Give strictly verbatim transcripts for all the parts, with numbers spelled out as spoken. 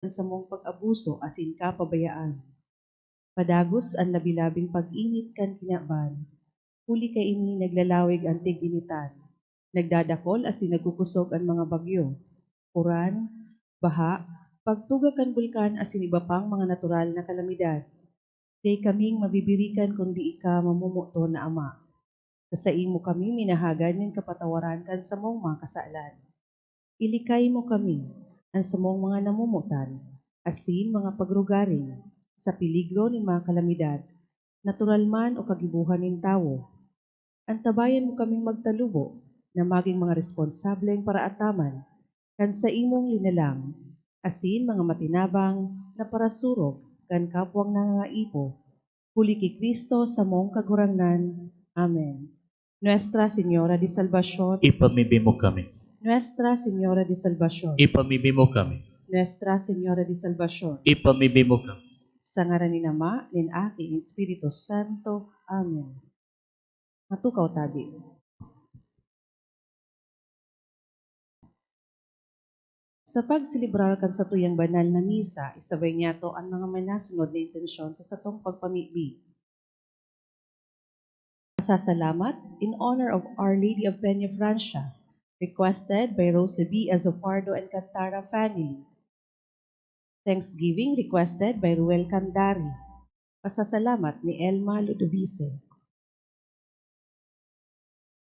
an samong pag-abuso asin kapabayaan. Padagos an labi-labing pag-init kan kinaban, huli kaini naglalawig an tig-initan, nagdadakol asin nagkukusog an mga bagyo, uran, baha, pagtuga kan bulkan asin iba pang mga natural na kalamidad. Dai kaming mabibirikan kundi ika, mamomoton na Ama. Sa saimo kami minahagad nin kapatawaran kan samong mga kasalan. Ilikay mo kami, an samong mga namomotan, asin mga pagrugaring, sa peligro nin mga kalamidad, natural man o kagibohan nin tawo. Antabayan mo kaming magtalubo na magin mga responsableng paraataman kan saimong linalang, asin mga matinabang na parasurog kan kapwang nangangaipo. Huli ki Cristo samong Kagurangnan. Amen. Nuestra Señora de Salvacion. Ipamibi mo kami. Nuestra Señora de Salvacion. Ipamibi mo kami. Nuestra Señora de Salvacion. Ipamibi mo kami. Sa ngaran nin Ama, nin Aki, nin Espiritu Santo. Amen. Matukaw tabi. Sa pagselebrar kan satuyang banal na misa, isabay niyato an mga minasunod na intensyon sa satong pagpamibi. Pasasalamat in honor of Our Lady of Peñafrancia, requested by Rosie B Azopardo and Cantara family. Thanksgiving requested by Ruel Candari. Pasasalamat ni Elma Ludovice.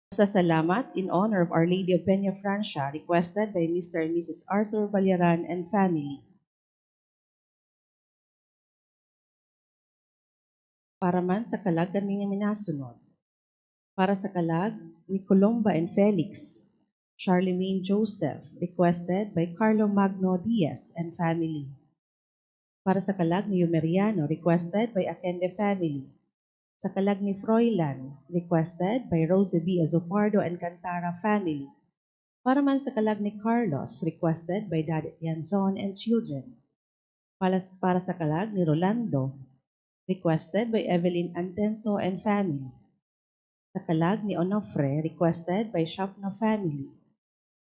Pasasalamat in honor of Our Lady of Peñafrancia, requested by Mister and Missus Arthur Ballaran and family. Para man sa kalag kan mga minasunod. Para sa kalag ni Colomba and Felix, Charlemagne Joseph, requested by Carlo Magno Diaz and family. Para sa kalag ni Yumeriano, requested by Akende family. Sa kalag ni Froilan, requested by Rosie B Azopardo and Cantara family. Para man sa kalag ni Carlos, requested by Daddy Tianzon and children. Para, para sa kalag ni Rolando, requested by Evelyn Antento and family. Sa kalag ni Onofre, requested by Shopno family.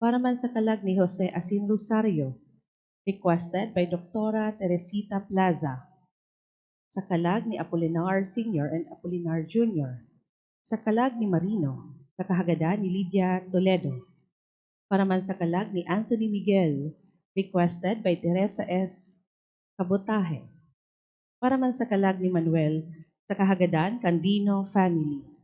Para man sa kalag ni Jose Asin Rosario, requested by Doktora Teresita Plaza. Sa kalag ni Apolinar Senior and Apolinar Junior. Sa kalag ni Marino, sa kahagadan ni Lydia Toledo. Para man sa kalag ni Anthony Miguel, requested by Teresa S Kabotahe. Para man sa kalag ni Manuel, sa kahagadan kan Dino family.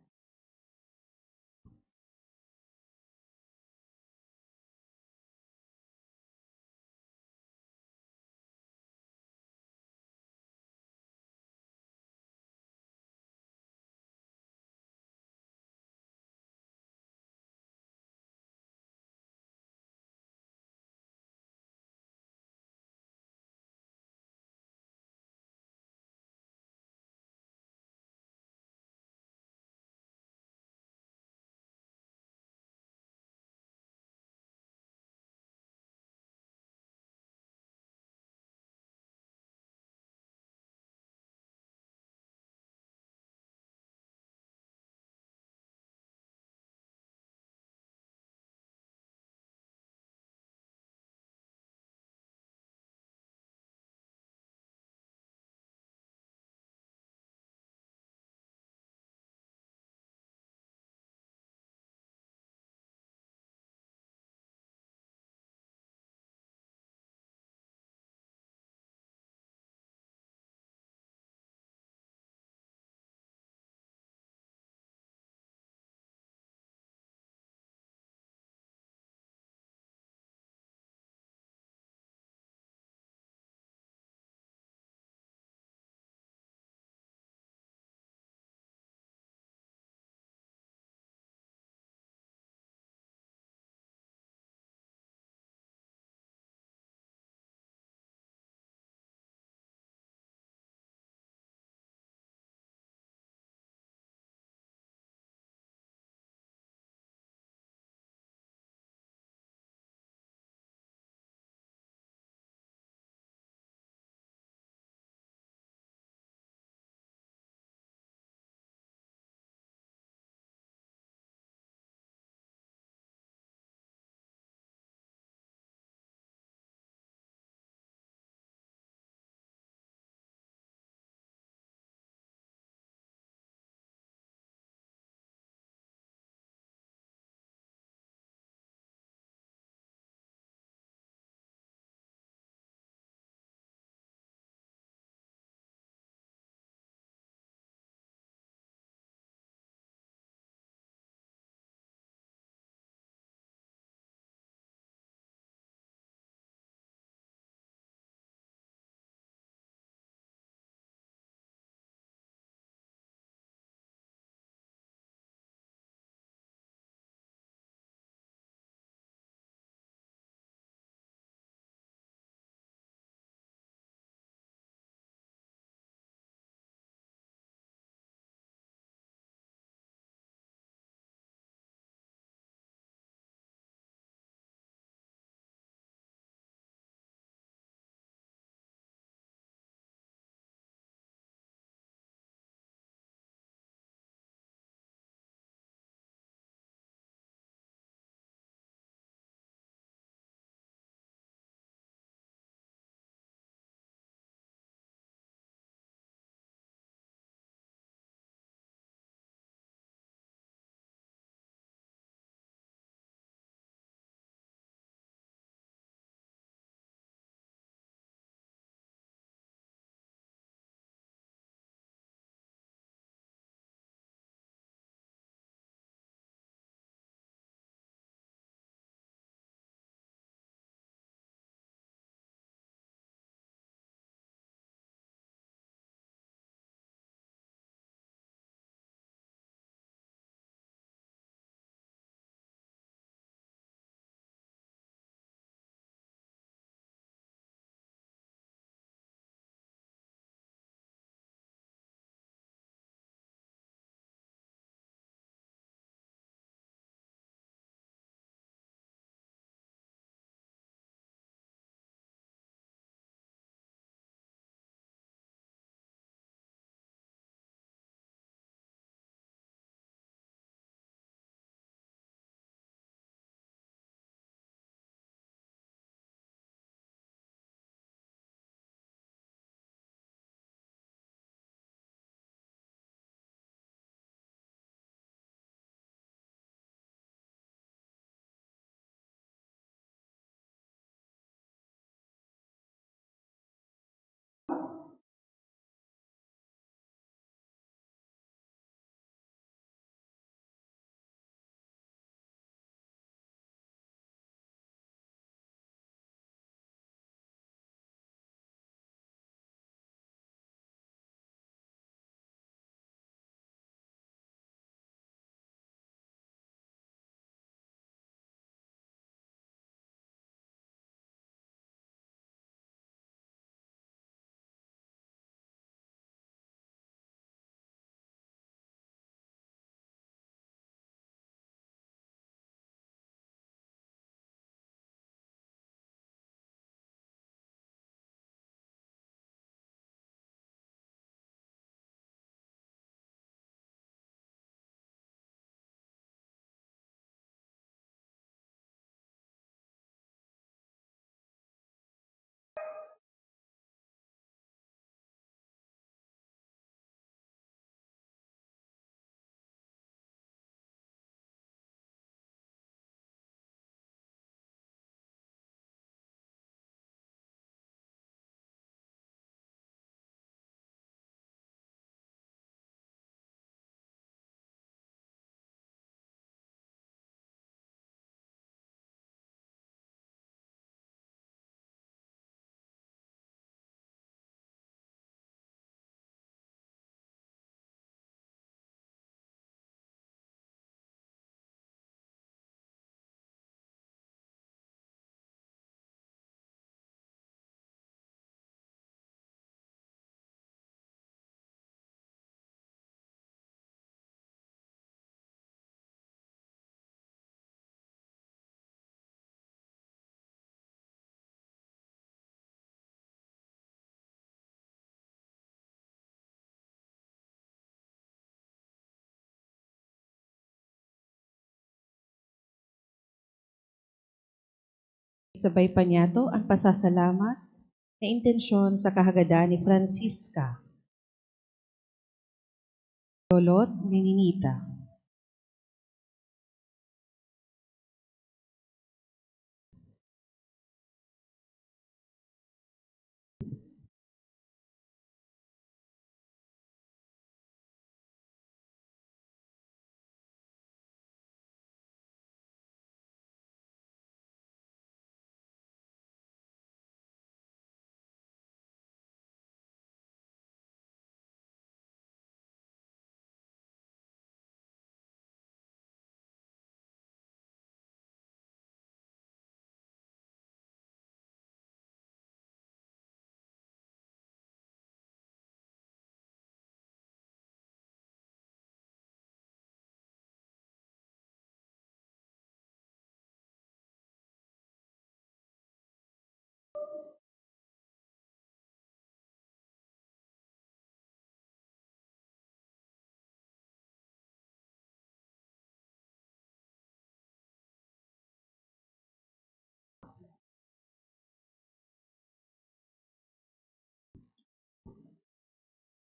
Sabay pa niyato an pasasalamat na intensyon sa kahagadan ni Francisca, Lolot ni Ninita.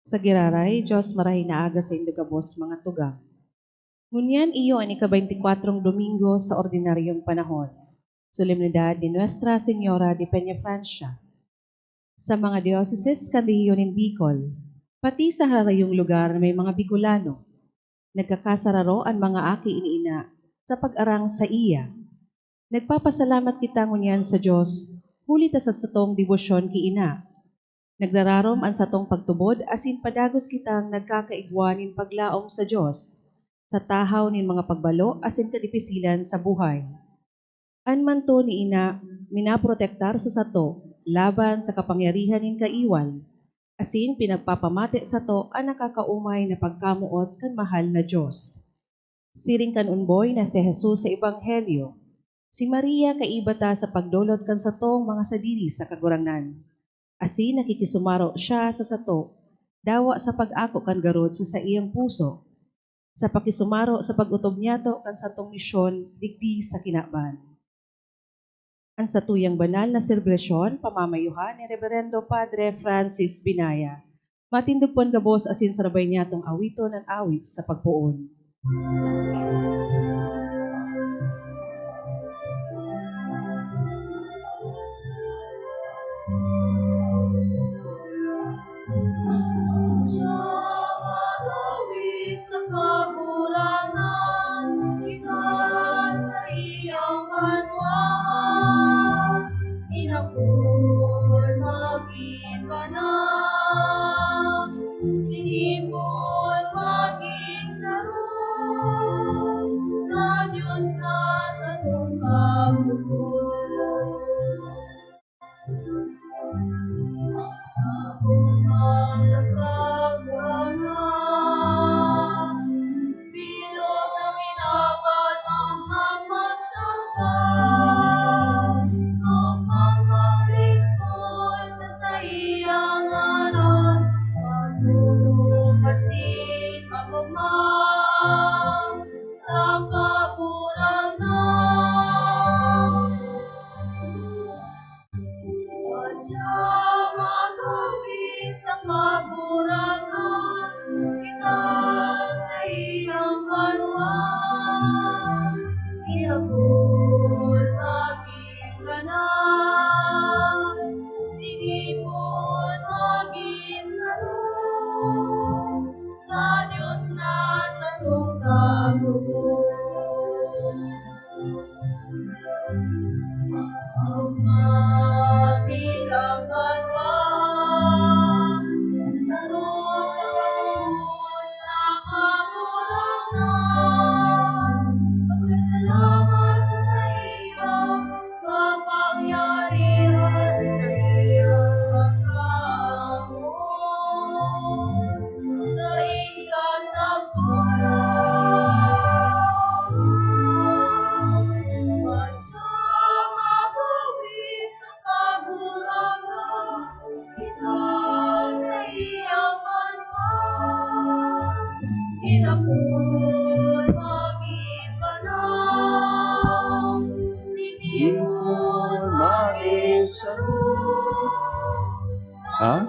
Sa giraray, Diyos, marahay na aga saindo gabos, mga tugang. Ngunyan iyo an ika-baynti kwatrong Domingo sa ordinaryong panahon, solemnidad ni Nuestra Señora de Peñafrancia. Sa mga dioceses kan rehiyon nin Bicol, pati sa hararayong lugar na may mga Bicolano, nagkakasararo an mga aki ni Ina sa pag-arang saiya. Nagpapasalamat kita ngunyan sa Dios huli ta sa satong debosyon ki Ina. Nagrararom an satong pagtubod asin padagos kitang nagkakaigwa nin paglaom sa Dios sa tahaw nin mga pagbalo asin kadipisilan sa buhay. An manto ni Ina minaprotektar sa sato laban sa kapangyarihan nin kaiwal, asin pinagpapamate sato an nakakaomay na pagkamoot kan mahal na Dios. Siring kan onboy na si Jesus sa Ebanghelyo, si Maria kaiba ta sa pagdolot kan satong mga sadiri sa Kagurangnan, asin nakikisumaro siya sa sato, dawa sa pag-ako kan garod sa saiyang puso, sa pakisumaro sa pag-otob niyato kan satong misyon digdi sa kinaban. An satuyang banal na selebrasyon pamamayuhan ni Reberendo Padre Francis Binaya. Matindog pon gabos asin sarabay niyatong awiton an awit sa pagpoon. Sa Kagurangnan, kita sa iyang banwa. Inapod magin banal, tinipon magin saro, sa Dios na satong Kagurangnan. Sa pagbanal, bilog na minaban ang pagpagsamba, upang maglingkod sa saiyang ngaran, magtulog asin mag-ogma sa Kagurangnan. At siya magawid sa Kagurangnan, kita sa iyang banwa. Inapod magin banal, tinipon magin saro, sa Dios na satong Kagurangnan. Sa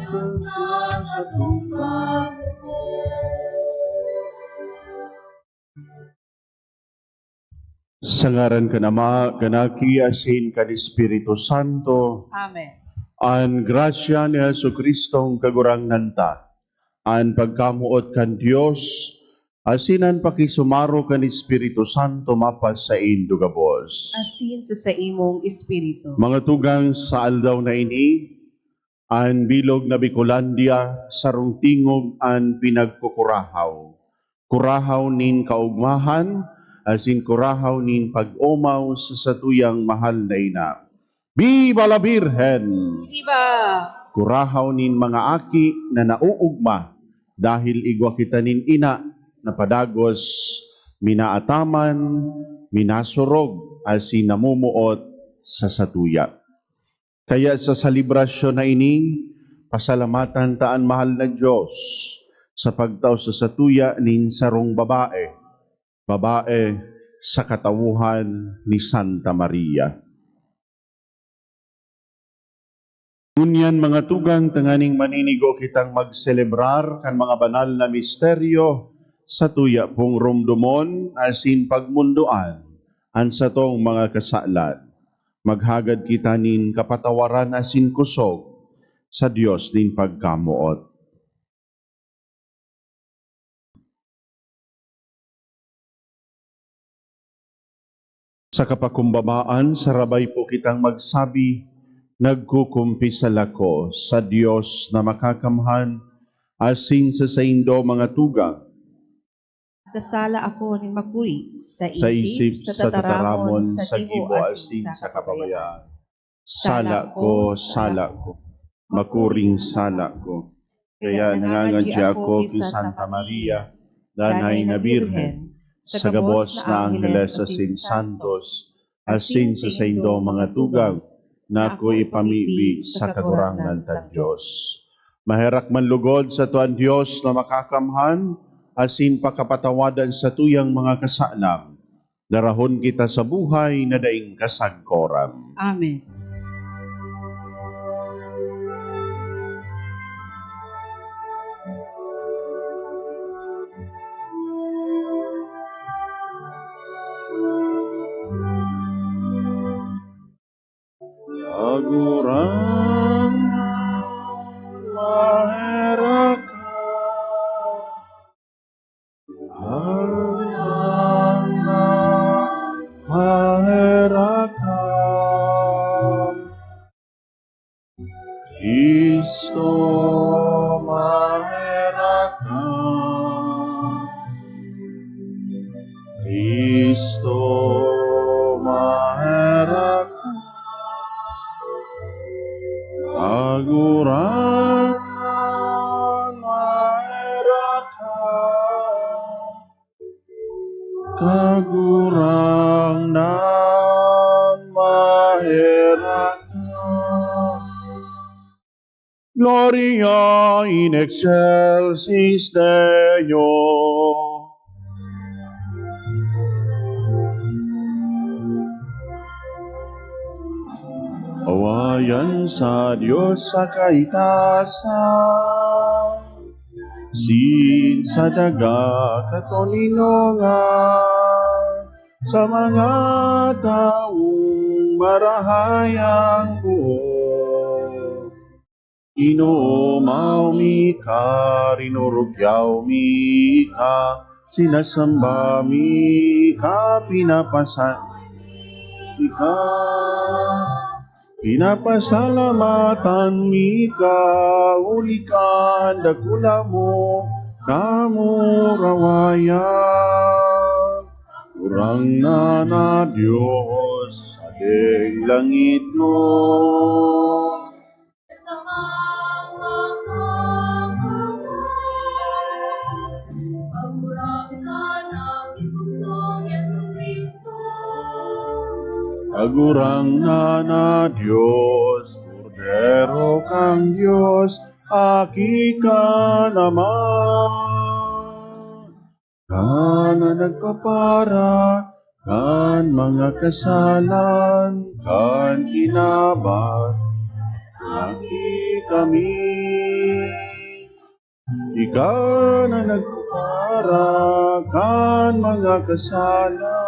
ngaran kan Ama, kan Aki, asin kan Espiritu Santo. Amen. An grasya ni Jesu-Cristong Kagurangnan ta, an pagkamoot kan Dios, asin an pakisumaro kan Espiritu Santo mapasaindo gabos. Asin sa saimong espiritu. Mga tugang, sa aldaw na ini, an bilog na Bicolandia sarong tingog an pinagkukurahaw. Kurahaw nin kaogmahan, asin kurahaw nin pag-omaw sa satuyang mahal na ina. Viva la Virgen! Viva! Kurahaw nin mga aki na naoogma, dahil igwa kita nin ina na padagos, minaataman, minasurog, asin namumuot sa satuya. Kaya sa selebrasyon na ini, pasalamatan ta an mahal na Dios sa pagtao sa satuya nin sarong babae, babae sa katawhan ni Santa Maria. Ngunyan, mga tugang, tanganing maninigo kitang magselebrar kan mga banal na misteryo, satuya pong romdomon asin pagmondoan an satong mga kasalan. Maghagad kita nin kapatawaran asin kosog sa Dios nin pagkamoot. Sa kapakumbabaan, sarabay po kitang magsabi, "Nagkukumpisal ako sa Dios na Makakamhan, asin sa saindo, mga tugang." Nagkasala ako nin makuri sa isip, sa tataramon, sa gibo, asin sa kapabayaan. Sala ko, sala ko, makuring sala ko. Kaya nangangadya ako ki Santa Maria, danay na Birhen, sa gabos na angheles asin santos, asin sa saindong mga tugang, na ako ipamibi sa Kagurangnan tang Dios. Maherak man lugod sato an Dios na Makakamhan, asin pakapatawad an satuyang mga kasalan. Darahon kita sa buhay na daing kasagkoran. Amen. Kagurangnan, maherak ka. Kagurangnan, maherak ka. Cristo, maherak ka. Cristo, maherak ka. Kagurangnan, maherak ka. Kagurangnan, maherak ka. Gloria in excelsis Deo. Awayan sa Dios sa kaitaasan, asin sa daga katoninongan, sa mga tawong marahay ang buot. Inoomaw mi ka, rinurukyaw mi ka, sinasamba mi ka, pinapasa-, mi ka. Pinapasalamatan mi ka, huli kan dakula mo kamurawayan. Kagurangnan na Dios, sadeng langit mo. Kagurangnan na Dios, Kordero kan Dios, Aki kan Ama, ka na nagpapara kan mga kasalan kan kinaban. aki kami. Ika na nagkupara kan mga kasala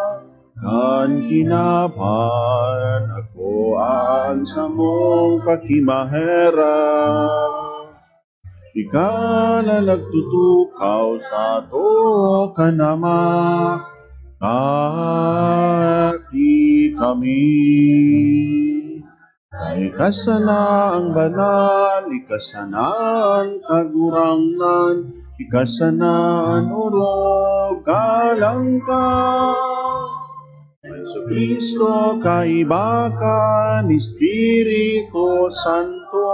kan kinaban, ako ang samong pakimaherak. Ika na nagtutukaw sato kan Ama, aki kami. Ika sana ang banal, ika sana an Kagurangnan, ika sana an orog, galang ka. Jesu-Cristo, kaiba kan Espiritu Santo.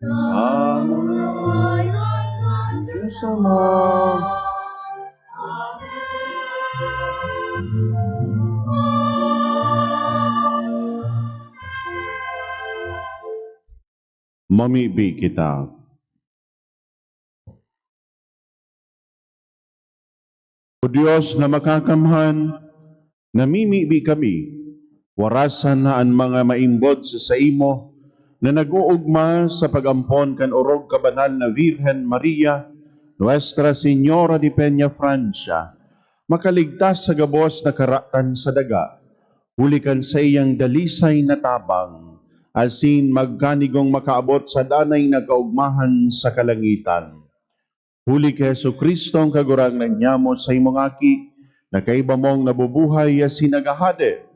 Sa mga Diyos Ama. Mamibi kita. O Dios na makakamhan, namimibi kami, warasan na an mga maimbod sa saimo, na nag-oogma sa pag-ampon kan orog ka banal na Virgen Maria, Nuestra Señora de Peña Francia, makaligtas sa gabos na karatan sa daga, huli kan saiyang dalisay na tabang, asin magkanigong makaabot sa danay na kaogmahan sa kalangitan. Huli ki Jesu-Cristo, an Kagurangnan nyamo, sa imong Aki, na kaiba mong nabubuhay asin naghahade,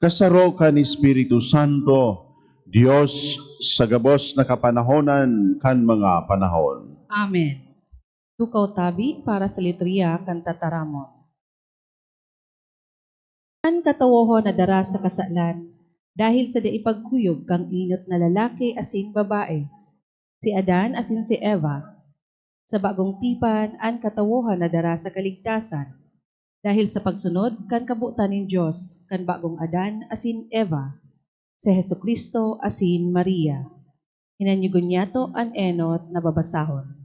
kasaro kan Espiritu Santo, Dios sa gabos na kapanahonan kan mga panahon. Amen. Tukaw tabi para sa liturhiya kan tataramon. An katawohon nadara sa kasalan dahel sa dai pagkuyog kan enot na lalaki asin babae, si Adan asin si Eva. Sa bagong tipan, an katawohan nadara sa kaligtasan dahel sa pagsunod kan kabotan nin Dios kan bagong Adan asin Eva, si Jesu-Cristo asin Maria. Hinanyogon niyato an enot na babasahon.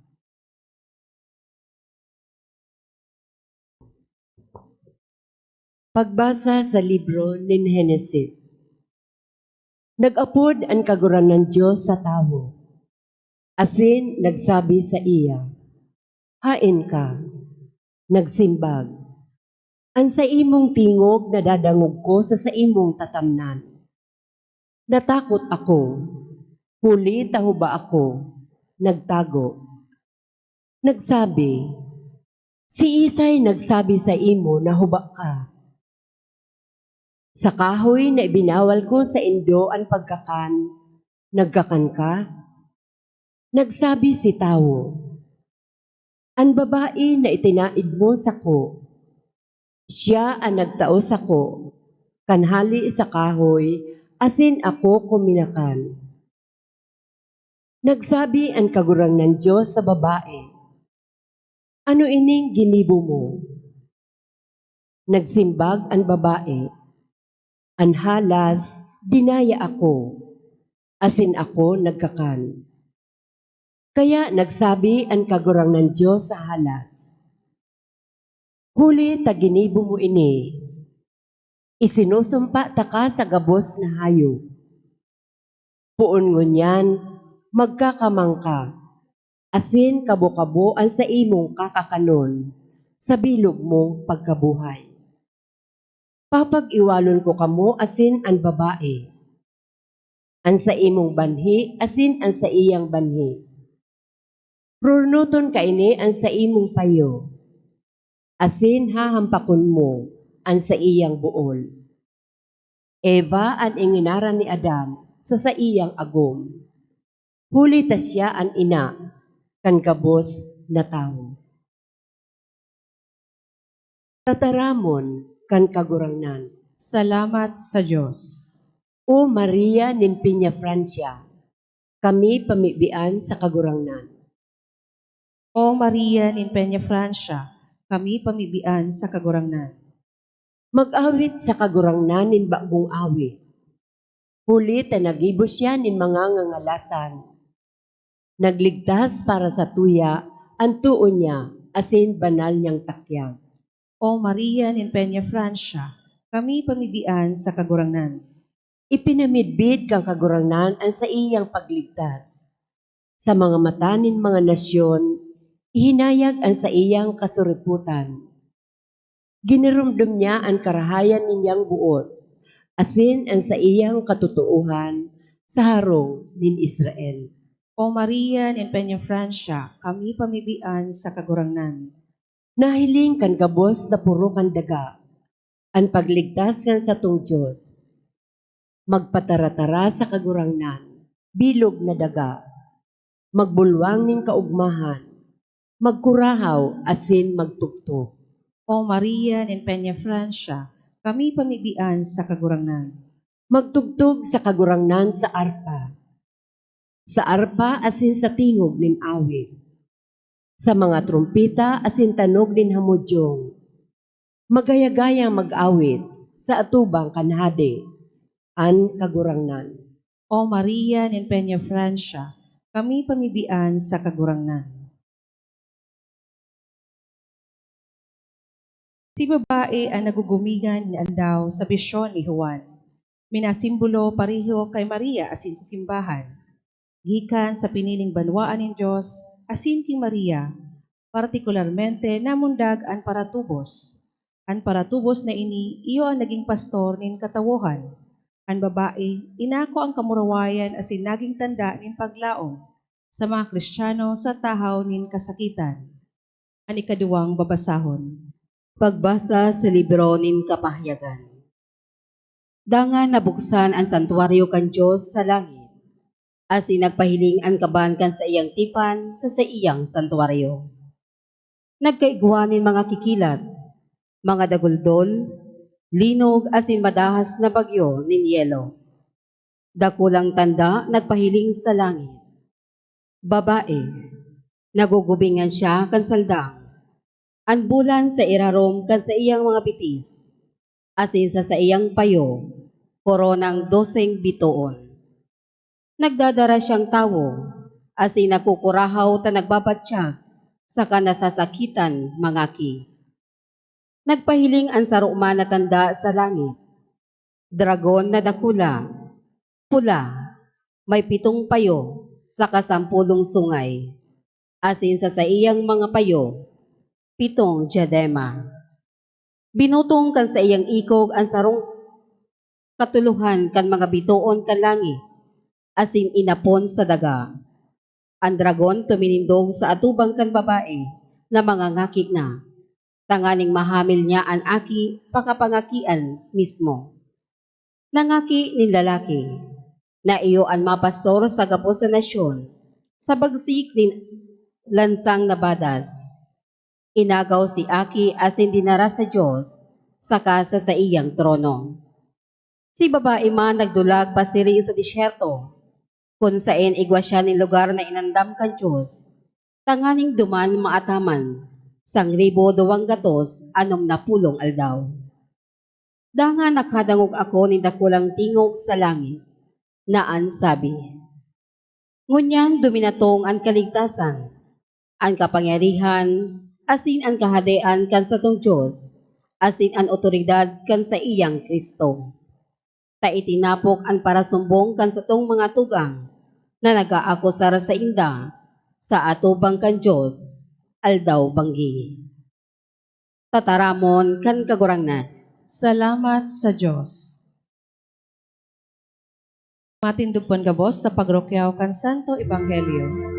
Pagbasa sa libro nin Henesis. Nag-apod an Kagurangnan Dios sa tawo, asin nagsabi saiya, "Haen ka?" Nagsimbag, "An saimong tingog nadadangog ko sa saimong tatamnan." Natakot ako, huli ta huba ako, nagtago. Nagsabi, "Siisay nagsabi saimo na huba ka?" "Sa kahoy na ibinawal ko saindo an pagkakan, nagkakan ka?" Nagsabi si tawo, "An babae na itinaed mo sako, siya an nagtao sako kan hali sa kahoy, asin ako kuminakan." Nagsabi an Kagurangnan Dios sa babae, "Ano ining ginibo mo?" Nagsimbag an babae, "An halas, dinaya ako, asin ako nagkakan." Kaya nagsabi an Kagurangnan Dios sa halas, "Huli ta ginibo mo ini, isinusumpa taka sa gabos na hayop. Poon ngunyan, magkakamang ka, asin kabo-kabo an saimong kakakanon sa bilog mong pagkabuhay. Papag-iwalon ko kamo asin an babae, an saimong banhi asin an saiyang banhi. Rurnuton kaini an saimong payo, asin hahampakon mo an saiyang bool." Eva an inginaran ni Adan sa saiyang agom, huli ta siya an ina kan gabos na tawo. Tataramon kan Kagurangnan. Salamat sa Dios. O Maria nin Peña Francia, kami pamibian sa Kagurangnan. O Maria nin Peña Francia, kami pamibian sa Kagurangnan. Mag-awit sa Kagurangnan nin bagong awit, huli ta naggibo siya nin mga ngangalasan. Nagligtas para satuya an too niya asin banal niyang takyag. O Maria nin Peña Francia, kami pamibian sa Kagurangnan. Ipinamidbid kan Kagurangnan an saiyang pagligtas. Sa mga mata nin mga nasyon, ihinayag an saiyang kasuripotan. Giniromdom niya an karahayan niyang boot, asin an saiyang katotoohan sa harong nin Israel. O Maria nin Peñafrancia, kami pamibian sa Kagurangnan. Nahiling kan gabos na poro kan daga, an pagligtas kan satong Dios. Magpataratara sa Kagurangnan, bilog na daga. Magbulwang nin kaogmahan, magkurahaw asin magtugtog. O Maria nin Peñafrancia, kami pamibian sa Kagurangnan. Magtugtog sa Kagurangnan sa arpa, sa arpa asin sa tingog nin awit, sa mga trumpeta asin tanog nin hamodyong. Magaya-gayang mag-awit sa atubang kan Hade, an Kagurangnan. O Maria nin Peñafrancia, kami pamibian sa Kagurangnan. Si babae an nagugumingan nin aldaw sa bisyon ni Juan. Minasimbolo pareho kay Maria asin sa simbahan. Gikan sa piniling banwaan nin Dios asin ki Maria, partikularmente namundag an paratubos. An paratubos na ini iyo an nagin pastor nin katawohan. An babae inako an kamurawayan asin nagin tanda nin paglaom sa mga Kristiyano sa tahaw nin kasakitan. An ikaduwang babasahon. Pagbasa sa libro nin Kapahayagan. Dangan nabuksan an santuaryo kan Dios sa langit, asin nagpahiling an kaban kan saiyang tipan sa saiyang santuaryo. Nagkaigwa nin mga kikilat, mga daguldol, linog asin madahas na bagyo nin yelo. Dakulang tanda nagpahiling sa langit. Babae, nagugubingan siya kan saldang. An bulan sa irarom kan saiyang mga bitis, asin sa saiyang payo, koronang doseng bitoon. Nagdadara siyang tawo, asin nagkukurahaw ta nagbabatyag saka nasasakitan mangaki. Nagpahiling an saro man na tanda sa langit. Dragon na dakula, pula, may pitong payo saka sampolong sungay, asin sa saiyang mga payo, pitong diadema. Binutong kan saiyang ikog an sarong katulohan kan mga bitoon kan langit, asin inapon sa daga. An dragon tuminindog sa atubang kan babae na mangangaki na, tanganing mahamil niya an aki pakapangakian mismo. Nangaki nin lalaki, na iyo an mapastor sa gabos na nasyon, sa bagsik nin lansang na badas. Inagaw si aki asin dinara sa Dios, saka sa saiyang trono. Si babae man nagdulag pasiring sa disyerto, kun saen igwa siya nin lugar na inandam kan Dios, tanganing duman maataman, sangribo duwang gatos anom na pulong aldaw. Dangan nakadangog ako nin dakulang tingog sa langit, na an sabi, "Ngunyan duminatong an kaligtasan, an kapangyarihan, asin an kahadean kan satong Dios, asin an awtoridad kan saiyang Cristo. Ta itinapok an parasumbong kan satong mga tugang na nag-aakusar sainda sa atubang kan Dios aldaw-banggi." Tataramon kan Kagurangnan. Salamat sa Dios. Matindog pon gabos sa pagrukyaw kan Santo Ebanghelyo.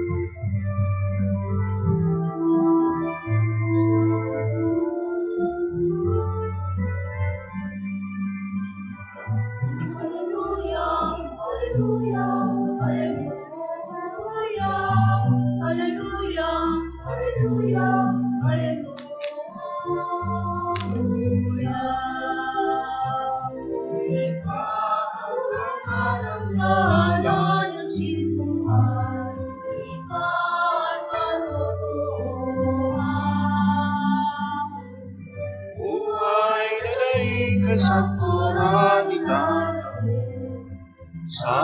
Buhay na daing kasagkoran ni Tata, sa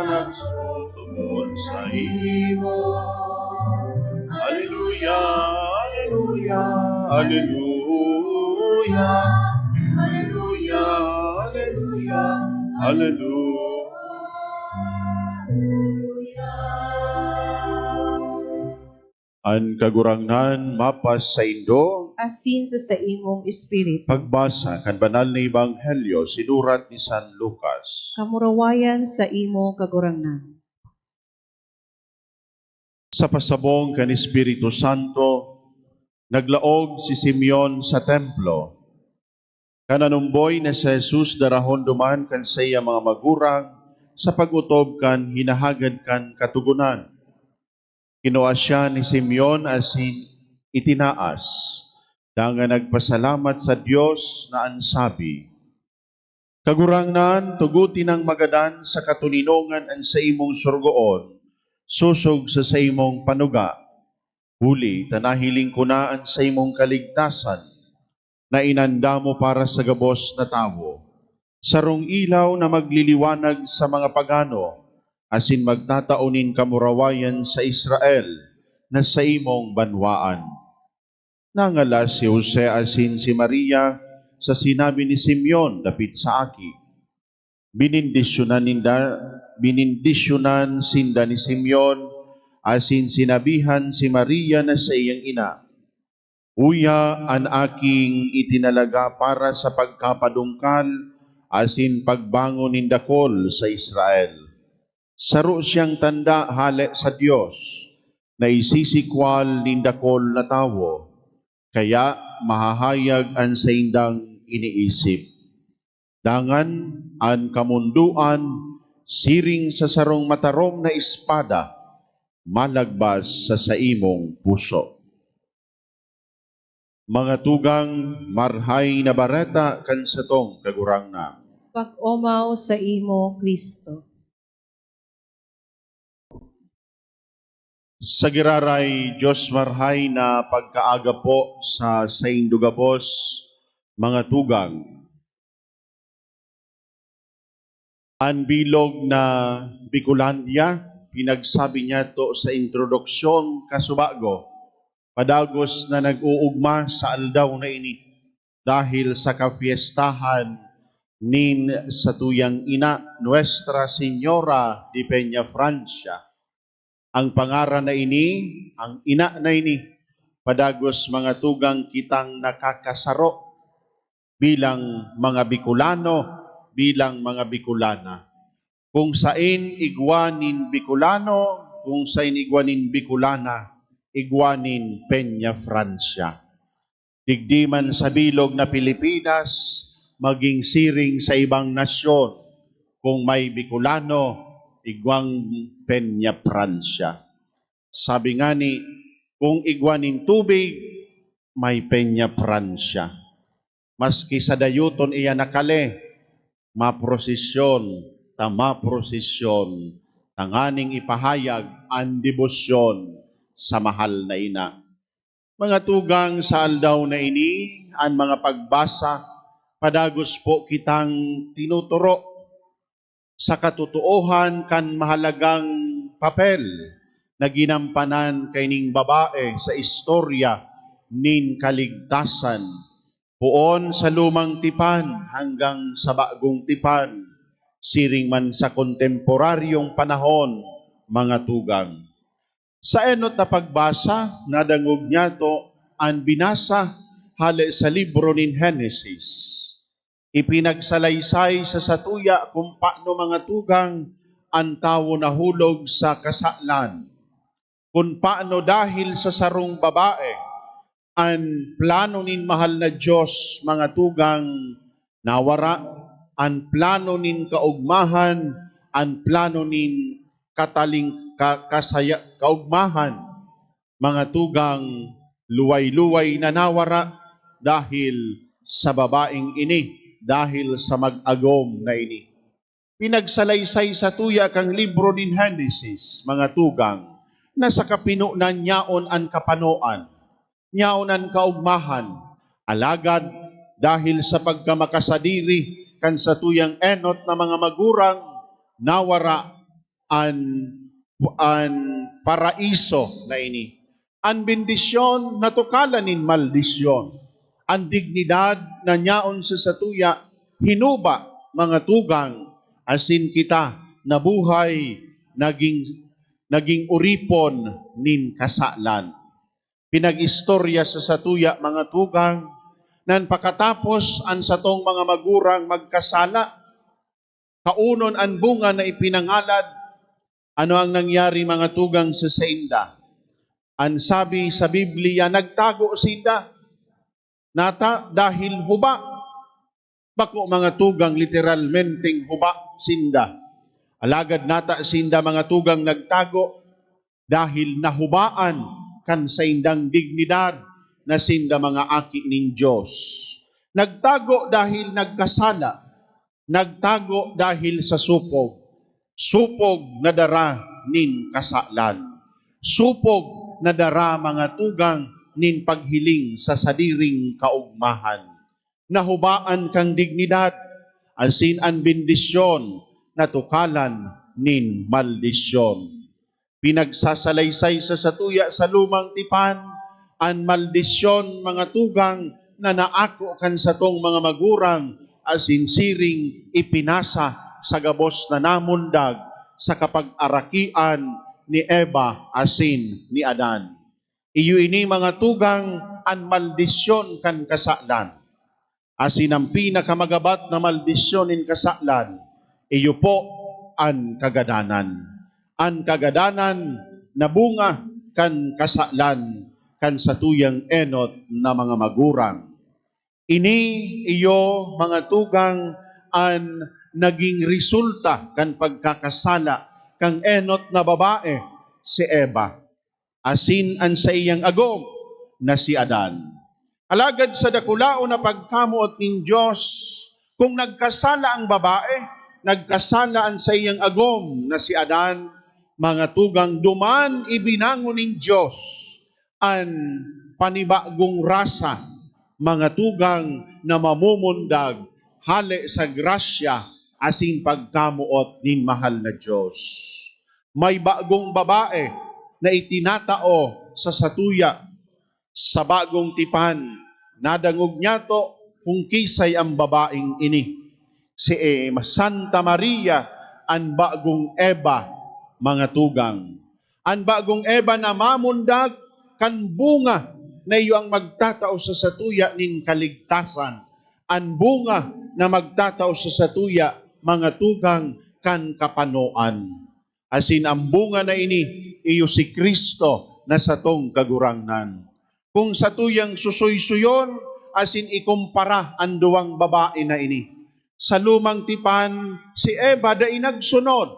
nagtutubod saimo. Aleluya, aleluya, aleluya. Aleluya, aleluya, Hallelujah. An Kagurangnan mapasaindo. Asin sa saimong espiritu. Pagbasa kan Banal na Ebanghelyo sinurat ni San Lucas. Kamurawayan sa imo, Kagurangnan. Sa pasabong kan Espiritu Santo, naglaog si Simeon sa templo. Kan nanumboy na si Jesus darahon duman kan saiyang mga magurang sa pag-otob kan hinahagad kan Katogonan. Kinua siya ni Simeon asin itinaas, dangan nagpasalamat sa Dios na an sabi, "Kagurangnan, tugote nang magadan sa katoninongan an saimong sorogoon, sosog sa saimong panuga. Huli ta nahiling ko na an saimong kaligtasan na inandam mo para sa gabos na tawo, sarong ilaw na magliliwanag sa mga pagano asin magtatao nin kamurawayan sa Israel na saimong banwaan." Nangalas si Jose asin si Maria sa sinabi ni Simeon dapit sa aki. Binindisyonan ninda, binindisyonan sinda ni Simeon, asin sinabihan si Maria na saiyang ina, "Uya an aking itinalaga para sa pagkapadungkal asin pagbangon nin dakul sa Israel. Saro siyang tanda hale sa Dios na isisikwal nin dakul na tawo, kaya mahahayag an saindang iniisip. Dangan an kamondoan siring sa sarong matarom na espada malagbas sa saimong puso." Mga tugang, Marahay na Bareta kan satong Kagurangnan. Pag-omaw sa imo, Cristo. Sa giraray, Dios Marahay na pagkaaga po sa saindo gabos, mga tugang. An bilog na Bicolandia, pinagsabi niyato sa introduksyon kasubago, padagos na nag-oogma sa aldaw na ini dahil sa kafiestahan nin satuyang ina, Nuestra Señora de Peñafrancia. Ang pangaran na ini, ang ina na ini, padagos mga tugang kitang nakakasaro bilang mga Bicolano, bilang mga Bicolana. Kung sain igwa nin Bicolano, kung sain igwa nin Bicolana, igwa nin Peñafrancia. Digdi man sa bilog na Pilipinas, maging siring sa ibang nasyon, kung may Bicolano, igwang Peñafrancia. Sabi ngani, kung igwa nin tubig, may Peñafrancia. Maski sa dayoton iyan na kale, maprosesyon ta maprosesyon, tanganing ipahayag an debosyon sa mahal na ina. Mga tugang, sa aldaw na ini, an mga pagbasa, padagos po kitang tinuturo sa katotoohan kan mahalagang papel na ginampanan kaining babae sa istorya nin kaligtasan, poon sa lumang tipan hanggang sa bagong tipan, siring man sa kontemporaryong panahon, mga tugang. Sa enot na pagbasa, nadangog niyato an binasa hale sa libro nin Henesis. Ipinagsalaysay sa satuya kung paano, mga tugang, an tawo nahulog sa kasalan, kung paano dahil sa sarong babae, an plano nin mahal na Dios, mga tugang, nawara, an plano nin kaogmahan, an plano nin kataling-, ka-, kasaya-, kaogmahan, mga tugang, luway-luway na nawara dahil sa babaeng ini, dahil sa mag-agom na ini. Pinagsalaysay satuya kan libro nin Henesis, mga tugang, na sa kapinonan yaon an kapanoan, yaon an kaogmahan. Alagad, dahil sa pagkamakasadiri kan satuyang enot na mga magurang, nawara an, an paraiso na ini. An bendisyon natukalan nin maldisyon. An dignidad na yaon sa satuya hinuba, mga tugang, asin kita nabuhay, naging, naging oripon nin kasalan. Pinag-istorya sa satuya, mga tugang, nan pakatapos an satong mga magurang magkasala, kaunon an bunga na ipinangalad. Ano ang nangyari, mga tugang, sa sainda? An sabi sa Biblia, nagtago sinda. Nata dahil huba. Bako, mga tugang, literalmenteng huba sinda. Alagad nata sinda, mga tugang, nagtago dahil nahubaan kan saindang dignidad na sinda mga aki nin Dios. Nagtago dahil nagkasala. Nagtago dahil sa supog. Supog na dara nin kasalan. Supog na dara, mga tugang, nin paghiling sa sadiring kaogmahan. Nahubaan kan dignidad, asin an bendisyon natukalan nin maldisyon. Pinagsasalaysay sa satuya sa lumang tipan an maldisyon, mga tugang, na naako kan satong mga magurang asin siring ipinasa sa gabos na namundag sa kapag-arakian ni Eva asin ni Adan. Iyo ini, mga tugang, an maldisyon kan kasalan. Asin an pinakamagabat na maldisyon nin kasalan, iyo po an kagadanan. An kagadanan na bunga kan kasalan kan satuyang enot na mga magurang. Ini iyo, mga tugang, an naging resulta kan pagkakasala kan enot na babae, si Eva, asin an saiyang agom na si Adan. Alagad sa dakulaon na pagkamoot nin Dios, kung nagkasala ang babae, nagkasala an saiyang agom na si Adan, mga tugang, duman ibinangon nin Dios an panibagong rasa, mga tugang, na mamumundag hale sa grasya asin pagkamoot nin mahal na Dios. May bagong babae na itinatao sa satuya. Sa bagong tipan, nadangog niyato kung kisay ang babaeng ini, si, eh, Santa Maria, an bagong Eva, mga tugang. An bagong Eva na mamundag kan bunga na iyo ang magtatao sa satuya nin kaligtasan, an bunga na magtatao sa satuya, mga tugang, kan kapanoan. Asin an bunga na ini, iyo si Cristo na satong Kagurangnan. Kung satuyang susoysuyon asin ikumpara an duwang babae na ini, sa lumang tipan, si Eva dai nagsunod.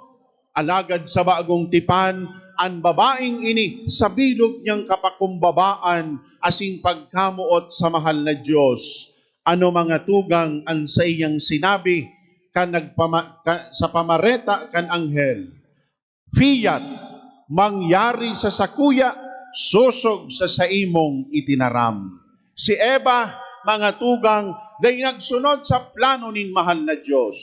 Alagad sa bagong tipan, an babaeng ini sa bilog niyang kapakumbabaan asin pagkamoot sa mahal na Dios. Ano, mga tugang, an saiyang sinabi kan nagpama-, ka-, sa pamareta kan anghel? "Fiat, mangyari sa sakuya sosog sa saimong itinaram." Si Eva, mga tugang, dai nagsunod sa plano nin mahal na Dios.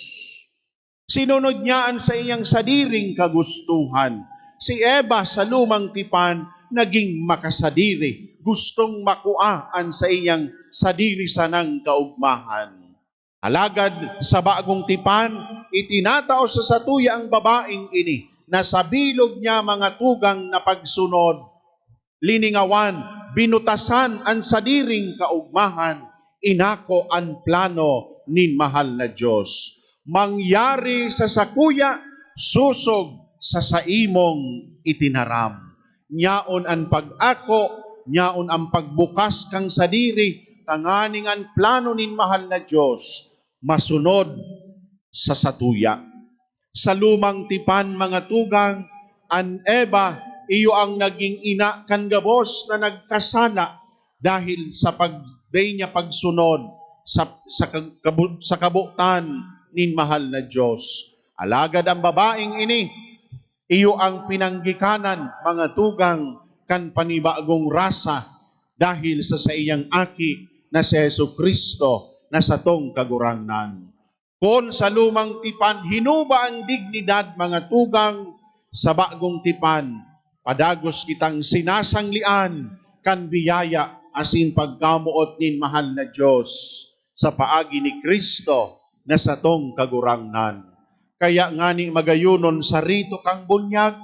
Sinunod niya an saiyang sadiring kagustuhan. Si Eva sa lumang tipan naging makasadiri, gustong makua an saiyang sadiri sanang kaogmahan. Alagad sa bagong tipan, itinatao sa satuya ang babaeng ini na sa bilog niya, mga tugang, na pagsunod, liningawan, binutasan an sadiring kaogmahan, inako an plano nin mahal na Dios. Mangyari sa sakuya sosog sa saimong itinaram. Nyaon an pag-ako, nyaon an pagbukas kan sadiri, tanganing an plano nin mahal na Dios masunod sa satuya. Sa lumang tipan, mga tugang, an Eva iyo ang naging ina kan gabos na nagkasala dahil sa pag-, dai niya pagsunod sa, sa kag-, kabu-, sa kabotan nin mahal na Dios. Alagad an babaeng ini, iyo ang pinanggikanan, mga tugang, kan panibagong rasa dahil sa saiyang Aki na si Jesu-Cristo na satong Kagurangnan. Kun sa lumang tipan hinuba ang dignidad, mga tugang, sa bagong tipan, padagos kitang sinasanglian kan biyaya asin pagkamoot nin mahal na Dios sa paagi ni Cristo na satong Kagurangnan. Kaya ngani magayonon sa rito kan bunyag,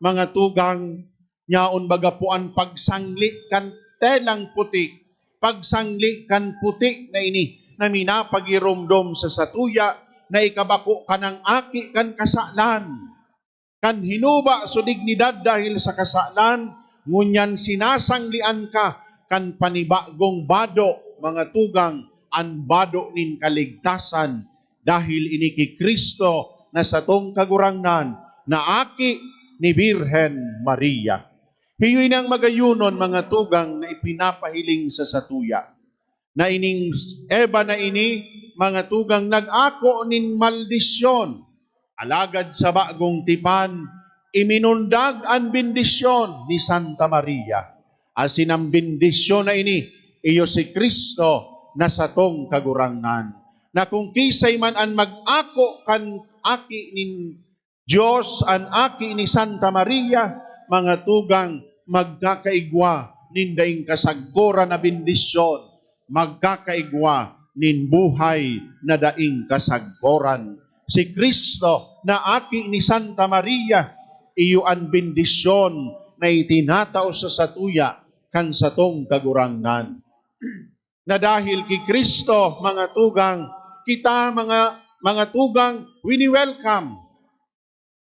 mga tugang, nyaon baga po an pagsangli kan telang puti, pagsangli kan puti na ini na minapagiromdom sa satuya na ikabako kanang aki kan kasalan, kan hinuba so dignidad dahil sa kasalan, ngunyan sinasanglean ka kan panibagong bado, mga tugang, an bado nin kaligtasan, dahil ini ki Cristo na satong Kagurangnan, na Aki ni Birhen Maria. Hiyo ini ang magayonon, mga tugang, na ipinapahiling sa satuya, na ining Eva na ini, mga tugang, nag-ako nin maldisyon. Alagad sa bagong tipan, iminundag an bendisyon ni Santa Maria. Asin an bendisyon na ini, iyo si Cristo na satong Kagurangnan, na kun kisay man an mag-ako kan Aki nin Dios, an Aki ni Santa Maria, mga tugang, magkakaigwa nin daing kasagkoran na bendisyon, magkakaigwa nin buhay na daing kasagkoran. Si Cristo na Aki ni Santa Maria, iyo an bendisyon na itinatao sa satuya kan satong Kagurangnan. Na dahil ki Cristo, mga tugang, kita, mga, mga tugang, wini-welcome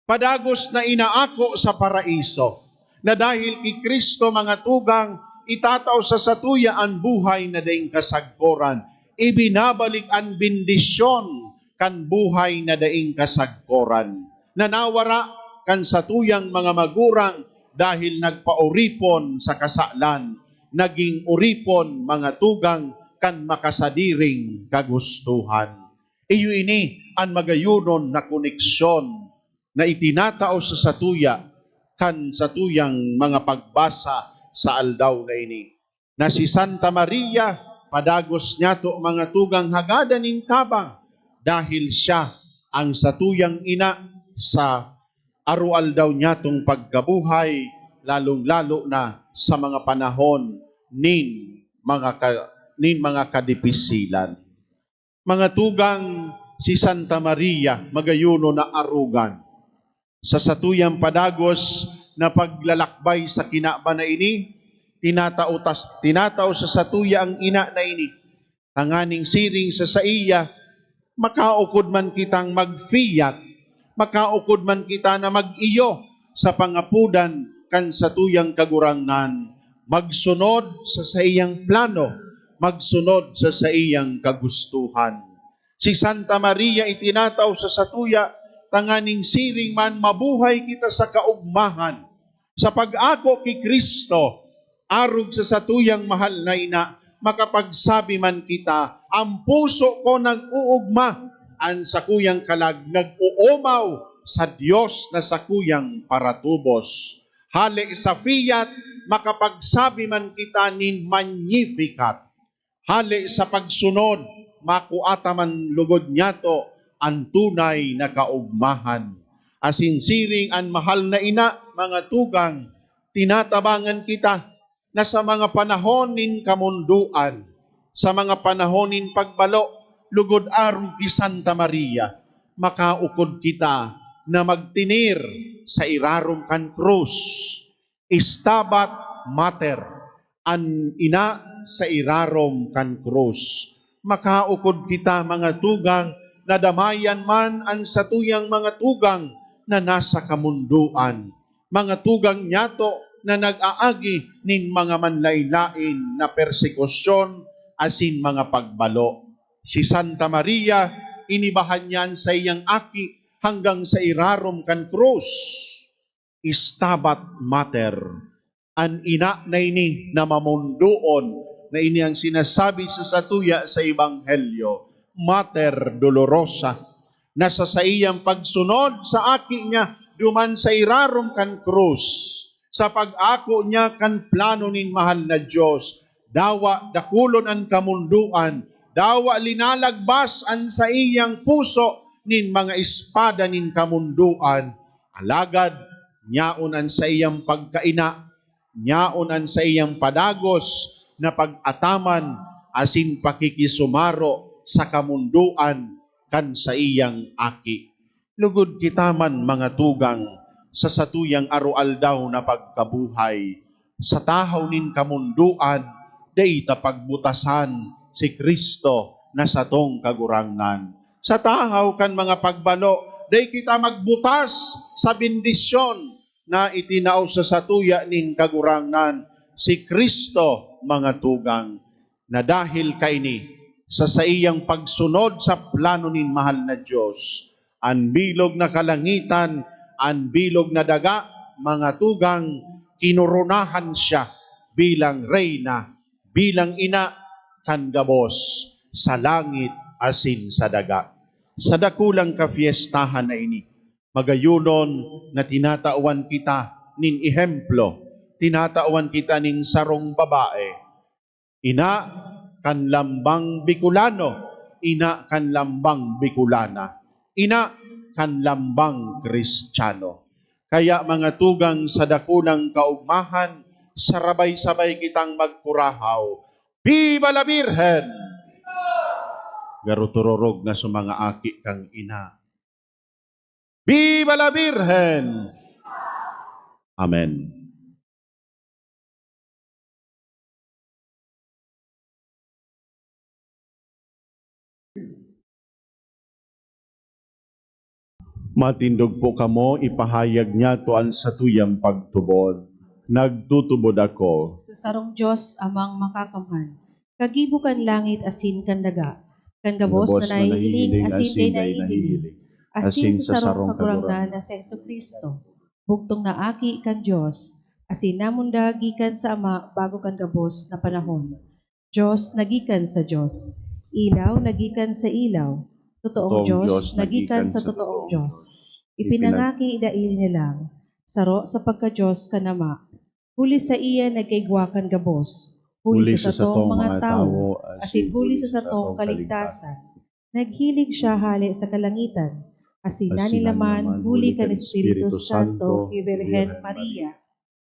padagos na inaako sa paraiso, na dahil ki Cristo, mga tugang, itatao sa satuya an buhay na daing kasagkoran, ibinabalik an bendisyon kan buhay na daing kasagkoran, na nawara kan satuyang mga magurang dahil nagpaoripon sa kasalan, naging oripon, mga tugang, kan makasadiring kagustuhan. Iyo ini an magayonon na koneksyon na itinatao sa satuya kan satuyang mga pagbasa sa aldaw na ini, na si Santa Maria, padagos niyato, mga tugang, hagada nin tabang, dahil siya ang satuyang ina sa aroaldaw niyatong pagkabuhay, lalong-lalo na sa mga panahon nin mga ka-, nin mga kadipisilan. Mga tugang, si Santa Maria magayonon na arogan. Sa satuyang padagos na paglalakbay sa kinaban na ini, tinatao tas-, tinatao sa satuya ang ina na ini, tanganing siring sa saiya, makaukod man kitang magfiyat, makaukod man kita na mag-iyo sa pangapodan kan satuyang Kagurangnan, magsunod sa saiyang plano, magsunod sa saiyang kagustuhan. Si Santa Maria itinatao sa satuya tanganing siring man mabuhay kita sa kaugmahan, sa pag-ako ki Cristo, arog sa satuyang mahal na ina, makapagsabi man kita, "Ang puso ko nag-uugma, an sakuyang kalag nag-oomaw sa Dios na sakuyang paratubos." Hale sa fiat, makapagsabi man kita nin Magnificat. Hale sa pagsunod, makua ta man lugod niyato an tunay na kaugmahan. Asin siring an mahal na ina, mga tugang, tinatabangan kita na sa mga panahon nin kamondoan, sa mga panahon nin pagbalo, lugod arog ki Santa Maria, makaukod kita na magtinir sa irarom kan krus. Stabat Mater, an ina sa irarom kan krus. Makaukod kita, mga tugang, na damayan man an satuyang mga tugang na nasa kamondoan, mga tugang niyato na nag-aagi nin mga manlaen-laen na persekusyon asin mga pagbalo. Si Santa Maria, inibahan niya an saiyang aki hanggang sa irarom kan krus. Stabat Mater, an ina na ini na mamondoon, na ini ang sinasabi sa satuya sa Ebanghelyo, Mater Dolorosa, na sa saiyang pagsunod sa aki niya duman sa irarom kan krus, sa pag-ako niya kan plano nin mahal na Dios, dawa dakulon an kamondoan, dawa linalagbas an saiyang puso nin mga espada nin kamondoan, alagad nyaon an saiyang pagkaina, nyaon an saiyang padagos na pag-ataman asin pakikisumaro sa kamondoan kan saiyang aki. Lugod kita man, mga tugang, sa satuyang aroaldaw na pagkabuhay, sa tahaw nin kamondoan, dai ta pagbutasan si Cristo na satong Kagurangnan. Sa tahaw kan mga pagbalo, dai kita magbutas sa bendisyon na itinao sa satuya nin Kagurangnan, si Cristo, mga tugang, na dahil kaini, sa saiyang pagsunod sa plano nin mahal na Dios, an bilog na kalangitan, an bilog na daga, mga tugang, kinoronahan siya bilang reyna, bilang ina kan gabos sa langit asin sa daga. Sa dakulang kafiestahan na ini, magayonon na tinatawan kita nin ehemplo, tinatawan kita nin sarong babae, ina kan lambang Bicolano, ina kan lambang Bicolana, ina kan lambang Kristiyano. Kaya, mga tugang, sa dakulang kaugmahan, sarabay-sabay kitang magkurahaw, "Viva la Virgen!" Garo tururog na sa mga aki kang ina. Viva la Virgen! Amen. Matindog po kamo, ipahayag niyato an satuyang pagtubod. Nagtutubod ako sa sarong Dios, Amang Makakamhan, kagibo kan langit asin kan daga, kan gabos na nahihiling asin dai nahihiling, asin sa sarong Kagurangnan na si Jesu-Cristo, bugtong na Aki kan Dios, asin namundag gikan sa Ama bago kan gabos na panahon. Dios na gikan sa Dios, ilaw na gikan sa ilaw, totoong Dios na gikan sa totoong Dios. Ipinangaki dai nilalang, saro sa pagka-Dios kan Ama. Huli saiya nagkaigwa kan gabos, huli sa satong mga tawo, asin huli sa satong kaligtasan. Naghilig siya hale sa kalangitan, asin nanilaman huli kan Espiritu Santo ki Birhen Maria,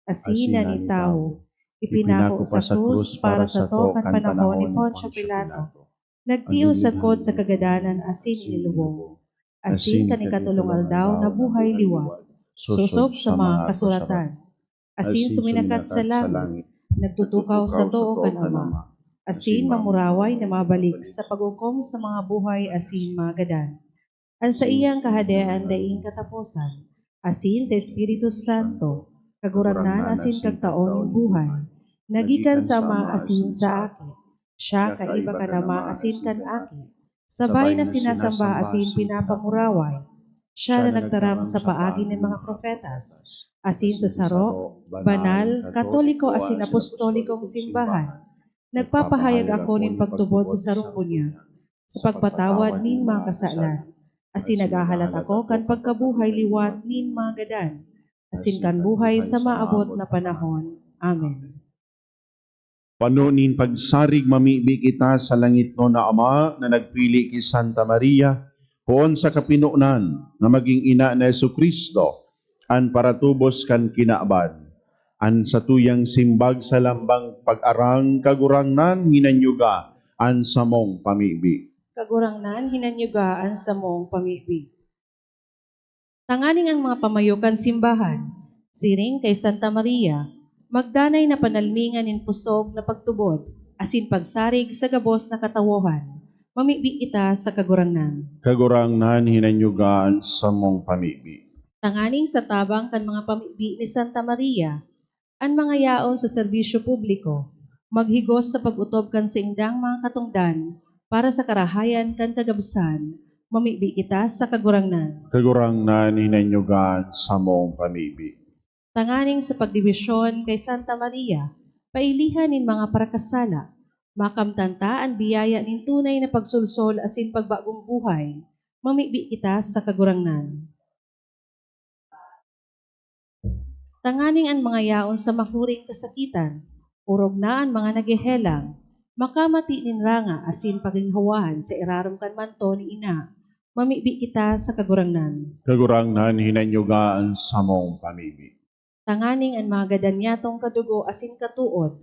asin nagin tawo. Ipinako sa krus para sato kan panahon ni Poncio Pilato. Nagtios sagkod sa kagadanan asin inilubong. Asin kan ikatolong aldaw nabuhay liwat, sosog sa mga kasuratan. Asin suminakat sa langit, nagtutukaw sa too kan Ama. Asin mamuraway na mabalik sa paghukom sa mga buhay asin mga gadan. An saiyang kahadean daing kataposan, asin sa Espiritu Santo, Kagurangnan asin Kagtao nin buhay, na gikan sa Ama asin sa Aki. Siya kaiba kan Ama asin kan Aki, sabay na sinasamba asin pinapamuraway. Siya na nagtaram sa paagi nin mga propetas, asin sa saro, banal, katoliko asin apostolikong simbahan. Nagpapahayag ako nin pagtubod sa sarong bunyag, sa pagpatawad nin mga kasalan, asin naghahalat ako kan pagkabuhay liwat nin mga gadan, asin kan buhay sa maabot na panahon. Amen. Pano nin pagsarig, mamibi kita sa langitnon na Ama na nagpili ki Santa Maria, poon sa kapinonan na magin ina ni Jesu-Cristo, an paratubos kan kinaban. An satuyang simbag sa lambang pag-arang, Kagurangnan, hinanyuga an samong pamibi. Kagurangnan, hinanyuga an samong pamibi. Tanganing an mga pamayo kan simbahan, siring kay Santa Maria, magdanay na panalmingan nin pusog na pagtubod asin pagsarig sa gabos na katawohan. Mamibi kita sa Kagurangnan. Kagurangnan, hinanyuga an samong pamibi. Tanganing sa tabang kan mga pamibi ni Santa Maria, an mga yaon sa serbisyo publiko maghigos sa pag-otob kan saindang mga katongdan para sa karahayan kan kagabsan, mamibi kita sa Kagurangnan. Kagurangnan, hinanyuga an samong pamibi. Tanganing sa pagdebosyon kay Santa Maria, pailihan nin mga parakasala, makamtan ta an biyaya nin tunay na pagsolsol asin pagbagong buhay, mamibi kita sa Kagurangnan. Tanganing an mga yaon sa mahuring kasakitan, orog na an mga naghehelang, makamati nin ranga asin paginhawahan sa irarom kan manto ni Ina, mamibi kita sa Kagurangnan. Kagurangnan, hinanyuga an samong pamibi. Tanganing an mga gadan niyatong kadugo asin katood,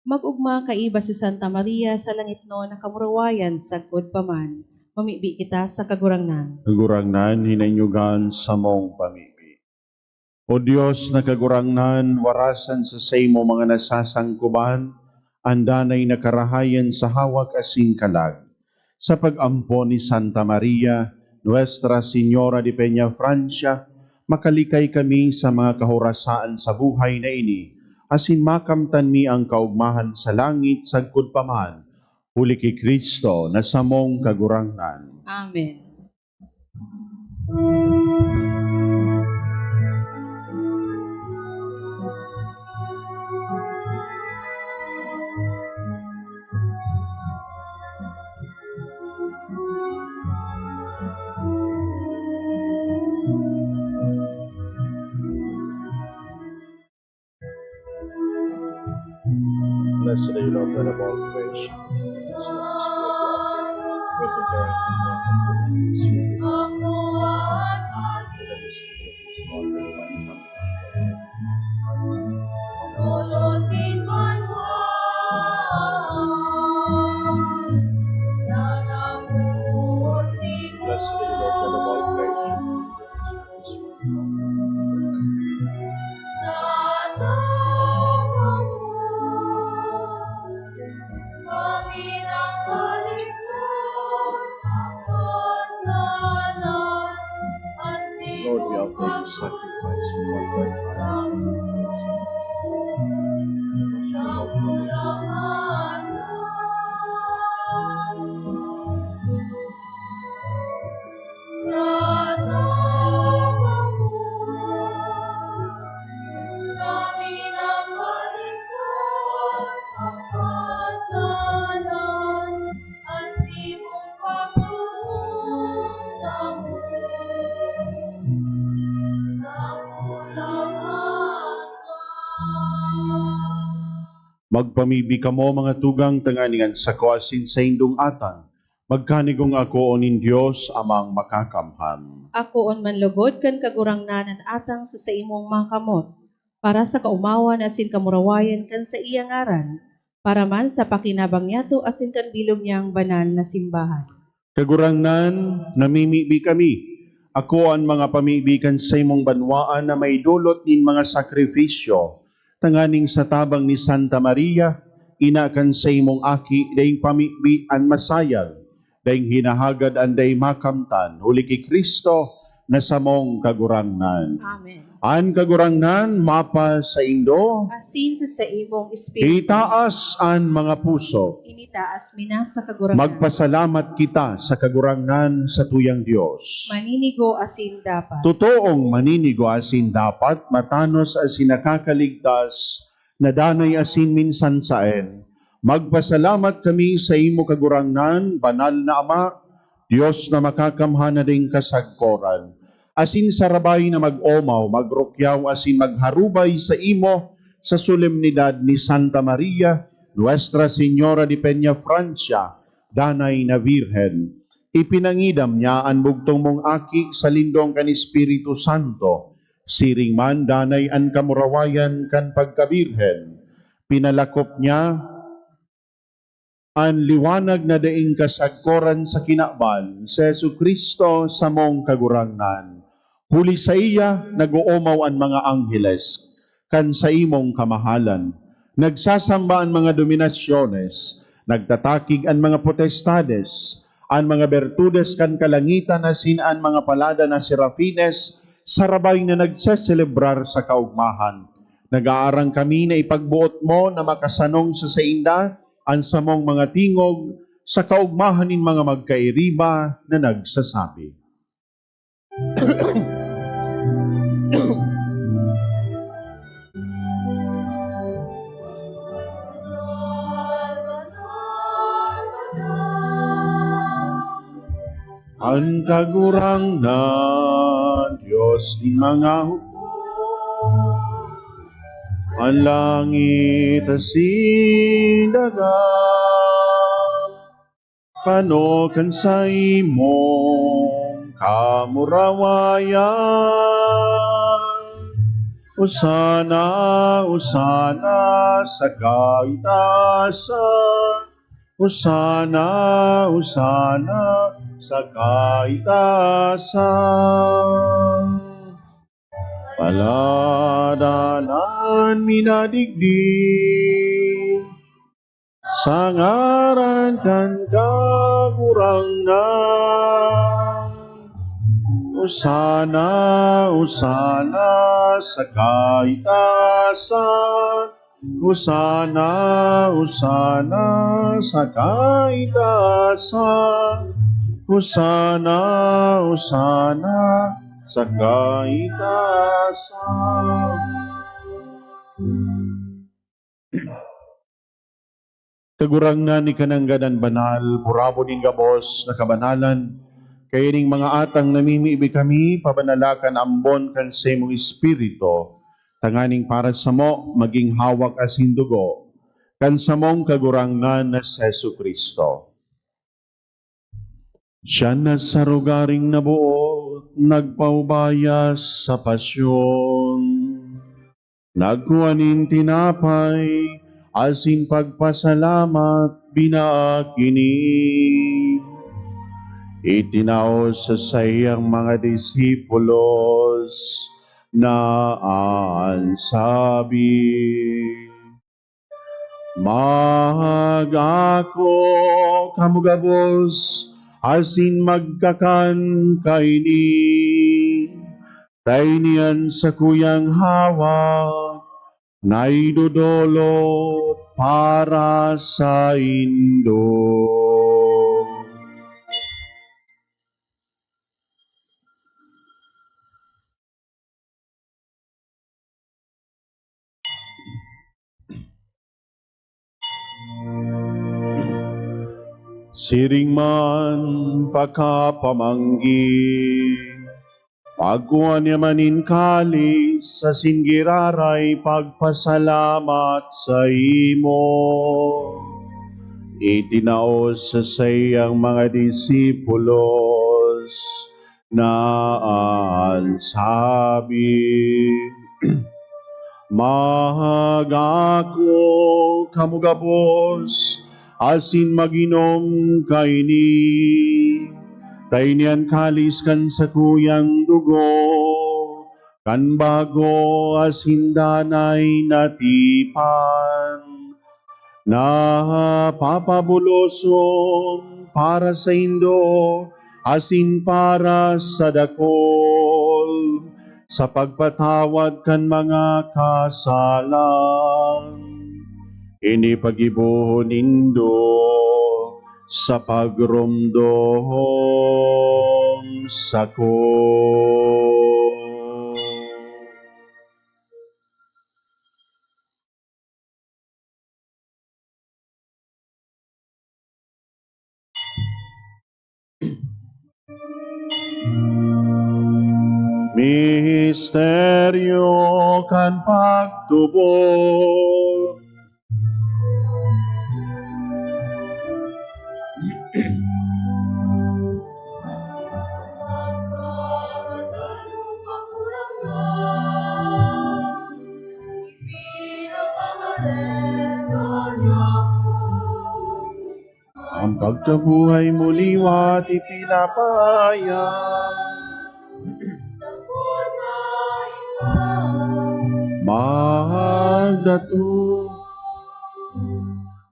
mag-ogma kaiba si Santa Maria sa langitnon na kamurawayan sagkod pa man, Mamibi kita sa Kagurangnan. Kagurangnan, hinanyugan samong pamibi. O Dios na Kagurangnan, warasan sa saimo mga nasasangkuban an danay na karahayan sa hawak asin kalag. Sa pag-ampon ni Santa Maria, Nuestra Señora de Peñafrancia, makalikay kami sa mga kahorasaan sa buhay na ini, asin makamtan mi ang kaogmahan sa langit sagkod pa man, huli ki Cristo na samong Kagurangnan. Amen. Blessed are you, Lord God of all creation. Blessed are you, Lord God of all creation. Lord, we offer you sacrifice. We offer you sacrifice. Sa tawa mo, kami nakaligtas sa kasalan, asin mong pagkausap mo, nakulangan ka. Magpamibi kamo, mga tugang, tanganing an sako asin saindong atang magkanigong akoon nin Dios Amang Makakamhan. Akoon man logod kan Kagurangnan an atang sa saimong mga kamot, para sa kaomawan asin kamurawayan kan saiyang ngaran, para man sa pakinabang niyato asin kan bilog niyang banal na simbahan. Kagurangnan, namimibi kami, akoa an mga pamibi kan saimong banwaan na maidolot nin mga sakrifisyo, tanganing sa tabang ni Santa Maria, ina kan saimong Aki, daing pamibi an masayang, daing hinahagad an dai makamtan, huli ki Cristo na samong Kagurangnan. Amen. An Kagurangnan mapasaindo. Asin sa saimong espiritu. Itaas an mga puso. Initaas mi na sa Kagurangnan. Magpasalamat kita sa Kagurangnan, satuyang Dios. Maninigo asin dapat. Totoong maninigo asin dapat, matanos asin nakakaligtas, na danay asin minsan saen. Magpasalamat kami saimo, Kagurangnan, banal na Ama, Dios na makakamhan na daing kasagkoran. Asin sarabay na mag-omaw, magrukyaw asin magharubay saimo sa solemnidad ni Santa Maria, Nuestra Señora de Peñafrancia, danay na Birhen. Ipinangidam niya an bugtong mong Aki sa lindong kan Espiritu Santo. Siring man, danay an kamurawayan kan pagkabirhen. Pinalakop niya an liwanag na daing kasagkoran sa kinaban, si Jesu-Cristo, samong Kagurangnan. Huli saiya, nag-oomaw an mga angheles kan saimong kamahalan. Nagsasamba an mga dominasyones, nagtatakig an mga potestades, an mga bertudes kan kalangitan asin an mga palada na serafines, sarabay na nagseselebrar sa kaogmahan. Nag-aarang kami na ipagboot mo na makasanong sa sainda an samong mga tingog sa kaogmahan nin mga magkairiba na nagsasabi. An Kagurangnan, Dios nin mga hukman, an langit asin daga, pano kan saimong kamurawayan. Hosana, Hosana sa kaitaasan. Hosana, Hosana sa kaitasan. Paladanan mi na digdi sa ngaran kan Kagurangnan. Osana, Osana sa kaitasan. Osana, Osana sa kaitasan. Osana, Osana sa kaitasan. Kagurangnan, ika nanggad an banal, burabon nin gabos na kabanalan. Kaya ning mga atang namimibi kami, pabanala kan ambon kan saimong Espiritu, tanganing para samo magin hawak asin dugo kan samong Kagurangnan na si Jesu-Cristo. Siya na sa rogaring naboot, nagpaubaya sa pasyon. Nagkua nin tinapay, asin pagpasalamat, binaak ini. Itinao sa saiyang mga disipulos na an sabi, "Mag-ako kamo gabos asin magkakan kaini. Ta ini an sakuyang hawak na idodolot para saindo." Siring man, pakapamanggi, pagkua niya man nin kalis asin giraray pagpasalamat saimo, itinao sa saiyang mga disipulos na an sabi, "Mag-ako kamo gabos asin mag-inom kaini. Ta ini an kalis kan sakuyang dugo, kan bago asin danay na tipan, na papabuloson para saindo asin para sa dakul, sa pagpatawad kan mga kasalan. Ini paggibohon nindo sa pagromdom sako." Misteryo kan pagtubod. An pagkabuhay mo liwat ipinapahayag. Magdato.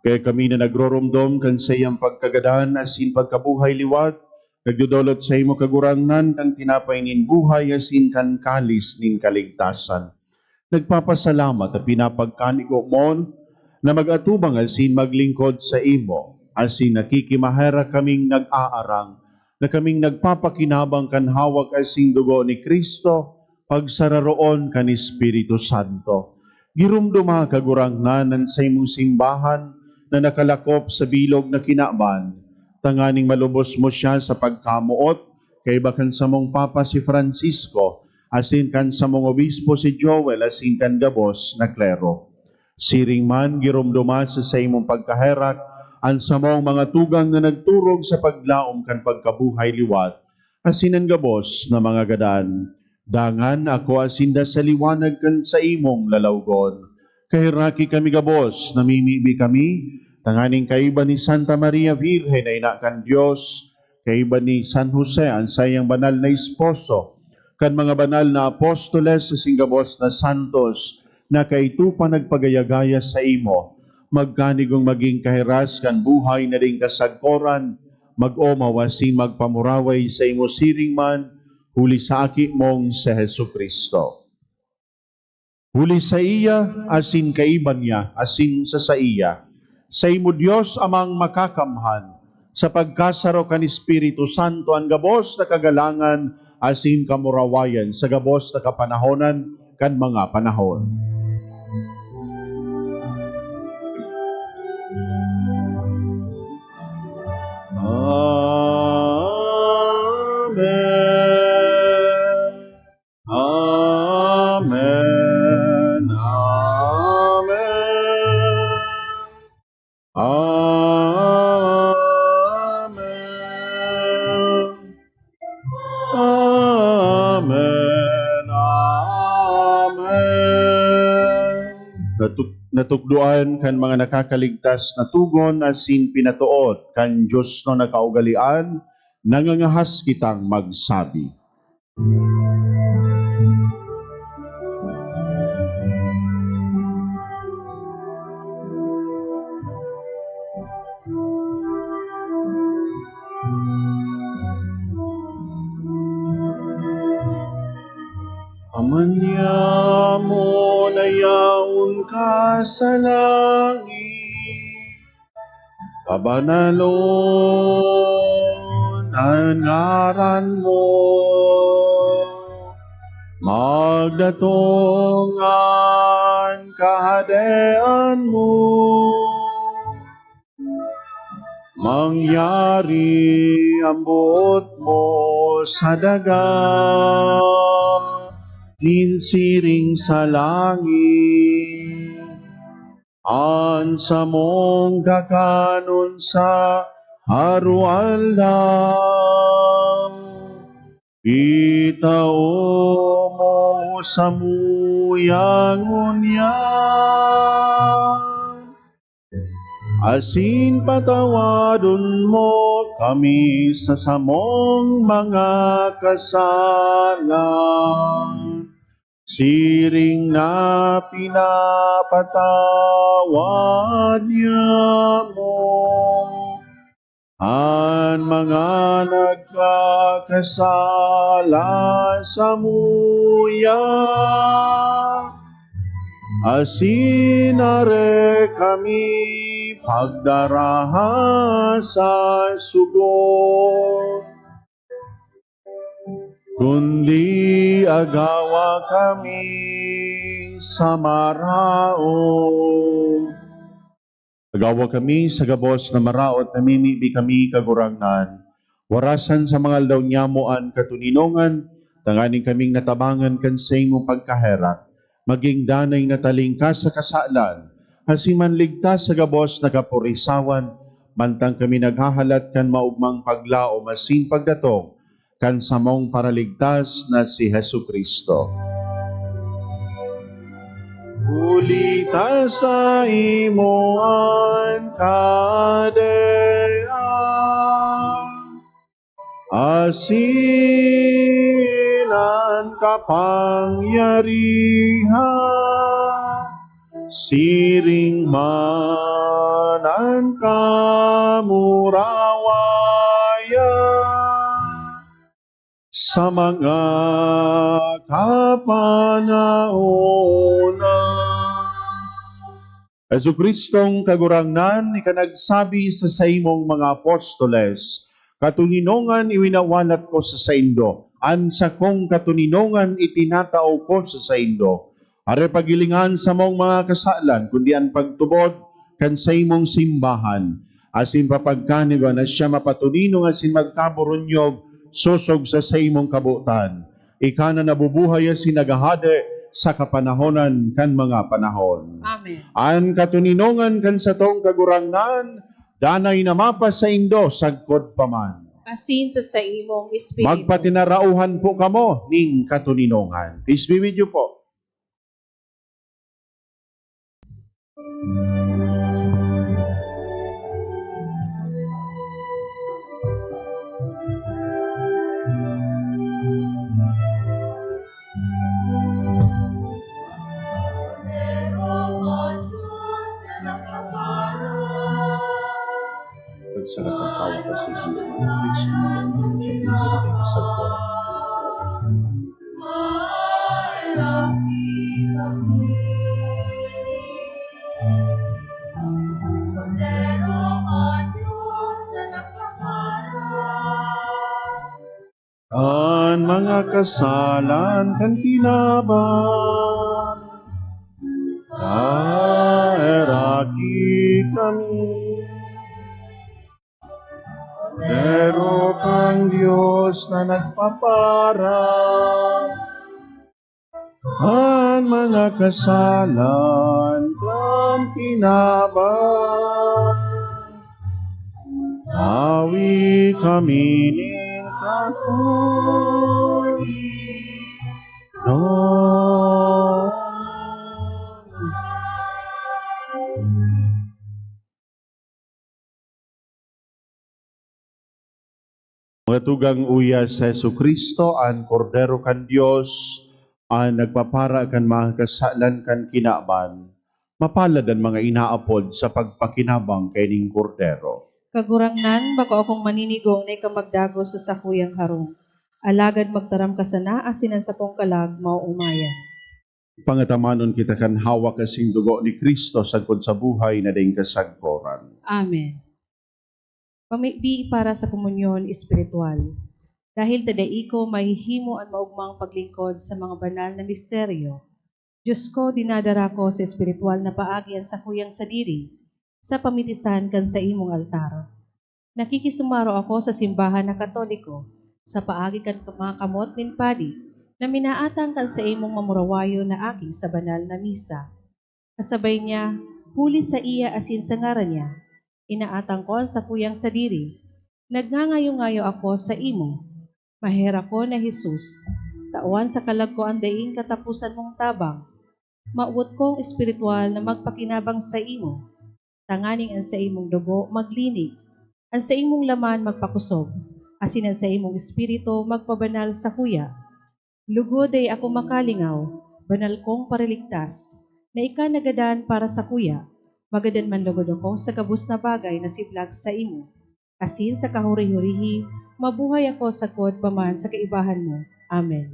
Kaya kami na nagroromdom kan saiyang pagkagadan asin pagkabuhay liwat, nagdodolot saimo, Kagurangnan, kan tinapay nin buhay asin kan kalis nin kaligtasan. Nagpapasalamat ta pinapagkanigo mo na mag-atubang asin maglingkod saimo, asin nakikimaherak kaming nag-aarang na kaming nagpapakinabang kan hawak asin dugo ni Cristo, pagsararoon kan Espiritu Santo. Giromdoma, Kagurangnan, an saimong simbahan na nakalakop sa bilog na kinaban, tanganing malubos mo siya sa pagkamoot, kaiba kan samong Papa si Francisco, asin kan samong Obispo si Joel, asin kan gabos na klero. Siring man, giromdoma sa saimong pagkaherak an samong mga tugang na nagturog sa paglaom kan pagkabuhay liwat, asin an gabos na mga gadan. Dangan akoa sinda sa liwanag kan saimong lalawgon. Kaheraki kami gabos, namimibi kami, tanganing kaiba ni Santa Maria Virgen na ina kan Dios, kaiba ni San Jose, an saiyang banal na esposo, kan mga banal na apostoles asin gabos na santos na kaito pa nagpagaya-gaya saimo, magkanigong magin kahiras kan buhay na daing kasagkoran, mag-omaw asin magpamuraway saimo siring man, huli sa Aki mong si Jesu-Cristo. Huli saiya, asin kaiba niya, asin sa saiya, saimo Dios Amang Makakamhan, sa pagkasaro kan Espiritu Santo, an gabos na kagalangan asin kamurawayan sa gabos na kapanahonan kan mga panahon. Amen. Amen. Amen. Amen. Amen. Amen. Natuk-, natukdoan kan mga nakakaligtas na tugon asin pinatoot kan Dios na nakaugalean, nangangahas kitang magsabi. Ama niamo na yaon ka sa langit, pabanalon an ngaran mo. Magdatong an kahadean mo. Mangyari an boot mo sa daga, nin siring sa langit. An samong kakanon sa aroaldaw, itao mo samuya ngunyan, asin patawadon mo kami sa samong mga kasalan, siring na pinapatawad niamo an mga nagkakasala samuya, asin dai kami pagdaraha sa sugot, kundi agawa kami sa maraot. Agawa kami sa gabos na maraot, namimibi kami, Kagurangnan. Warasan sa mga aldaw niyamo an katoninongan, tanganing kaming natabangan kan saimong pagkaherak, magin danay na talingkas sa kasalan, asin manligtas sa gabos na kapurisawan, mantang kami naghahalat kan maogmang paglaom asin pagdatong kan samong Paraligtas na si Jesu-Cristo. Huli ta saimo an kahadean, asin an kapangyarihan, siring man an kamurawayan sa mga kapanahonan. Jesu-Cristong Kagurangnan, ika nagsabi sa saimong mga apostoles, "Katoninongan iwinawalat ko sa saindo, an sakong katoninongan itinatao ko sa saindo." Dai paghilinga an samong mga kasalan, kundi an pagtubod kan saimong simbahan, asin papagkanigon na siya mapatoninong asin magkaburunyog sosog sa saimong kabotan. Ika na nabubuhay asin naghahade sa kapanahonan kan mga panahon. Amen. An katoninongan kan satong Kagurangnan, danay na mapasaindo sagkod pa man. Asin sa saimong espiritu. Magpatinarauhan po kamo nin katoninongan. Peace be with you po. Sa katatawa ka sa Dios, sa pagkakasagwa. An mga kasalan kan kinaban, kaheraki kami. Pero kan Dios na nagpapara, an mga kasalan kan kinaban, tawi kami nin katoninong. Mga tugang, uya si Jesu-Cristo, an Kordero kan Dios, an nagpapara kan mga kasalan kan kinaban. Mapalad an mga inaapod sa pagpakinabang kaining Kordero. Kagurangnan, bako akong maninigo na ika magdagos sa sakuyang harong. Alagad magtaram ka sana, asin an sakong kalag maoomayan. Pangatamanon kita kan hawak asin dugo ni Cristo sagkod sa buhay na daing kasagkoran. Amen. Pamibi para sa komunyon espiritual. Dahil ta dai ko mahihimo an maogmang paglingkod sa mga banal na misteryo, Diyos ko, dinadara ko sa espiritual na paagi an sakuyang sadiri sa pamitisan kan saimong altar. Nakikisumaro ako sa simbahan na Katoliko sa paagi kan mga kamot nin padi na minaatang kan saimong mamurawayon na aki sa banal na misa. Kasabay niya, huli saiya asin sa ngaran niya, inaatang ko an sakuyang sadiri. Nagngangayo-ngayo ako saimo. Maherak ko na Jesus, tawan sa kalag ko an daing kataposan mong tabang. Mawot kong espiritual na magpakinabang saimo, tanganing an saimong dugo maglinig, an saimong laman magpakusog, asin an saimong espiritu magpabanal sakuya. Lugod dai ako makalingaw, banal kong Paraligtas, na ika nagadan para sakuya, magadan man lugod ako sa gabos na bagay na siblag saimo. Asin sa kahuri-hurihi, mabuhay ako sagkod pa man sa kaibahan mo. Amen.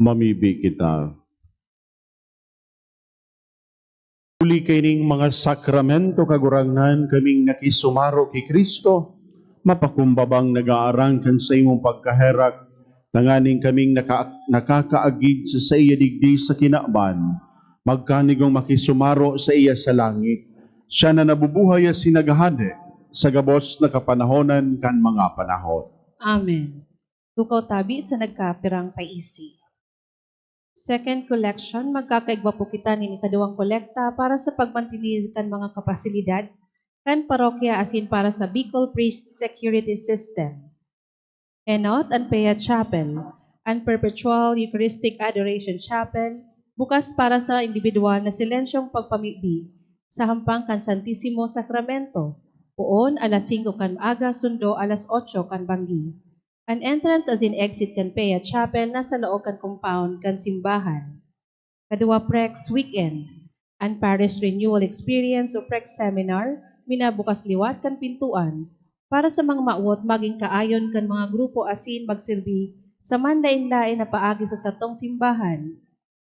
Mamibi kita. Huli kaining mga sakramento, Kagurangnan, kaming nakisumaro ki Cristo, mapakumbabang nag-aarang kan saimong pagkaherak, tanganing kaming naka-, nakakaagid sa saiya digdi sa kinaban, magkanigong makisumaro saiya sa langit. Siya na nabubuhay asin naghahade sa gabos na kapanahonan kan mga panahon. Amen. Tukaw tabi sa nagkapirang paisi. Second collection, magkakaigwa po kita nin ikaduwang kolekta para sa pagmantener kan mga kapasilidad kan parokya asin para sa Bicol Priest Security System. Enot, an Pea Chapel, an Perpetual Eucharistic Adoration Chapel, bukas para sa indibidwal na silensyong pagpamibi sa hampang kan Santisimo Sakramento, poon alas singko kan aga, sundo alas otso kan banggi. An entrance asin exit kan Pea Chapel nasa laog kan compound kan simbahan. Kaduwa, Prex Weekend. An Parish Renewal Experience o Prex Seminar, minabukas liwat kan pintoan para sa mga mawot magin kaayon kan mga grupo asin magserbi sa manlaen-laen na paagi sa satong simbahan.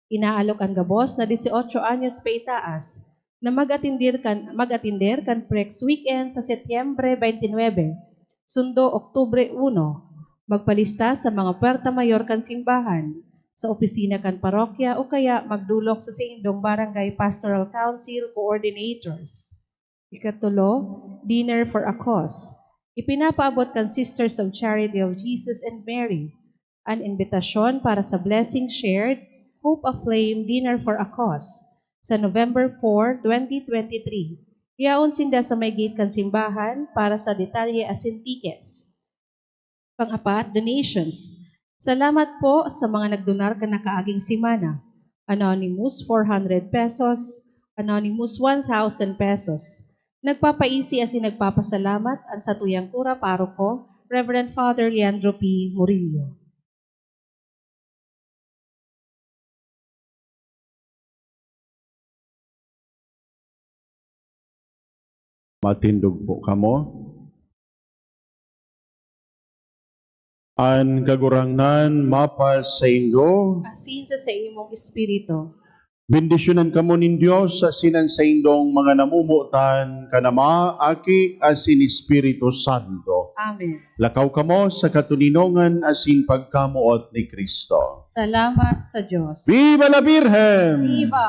Inaalok an gabos na dieciocho anyos paitaas na mag-atender kan, mag-atender kan Prex Weekend sa Setyembre twenty-nine, sundo Oktubre uno. Magpalista sa mga puwerta mayor kan simbahan, sa opisina kan parokya o kaya magdolok sa saindong Barangay Pastoral Council Coordinators. Ikatulo, Dinner for a Cause. Ipinapaabot kan Sisters of Charity of Jesus and Mary an imbitasyon para sa Blessing Shared, Hope Aflame Dinner for a Cause sa November four, twenty twenty-three. Yaon sinda sa may gate kan simbahan para sa detalye asin tickets. Pang-apat, donations. Salamat po sa mga nagdonar kan nakaaging semana. Anonymous, four hundred pesos. Anonymous, one thousand pesos. Nagpapaisi asin nagpapasalamat an satuyang kura paroko, Reverend Father Leandro P. Murillo. Matindog po kamo. An Kagurangnan mapasaindo. Asin sa saimong espiritu. Bendisyonan kamo nin Dios asin an saindong mga namomotan kan Ama, Aki, asin Espiritu Santo. Amen. Lakaw kamo sa katoninongan asin pagkamoot ni Cristo. Salamat sa Dios. Viva la Virgen! Viva!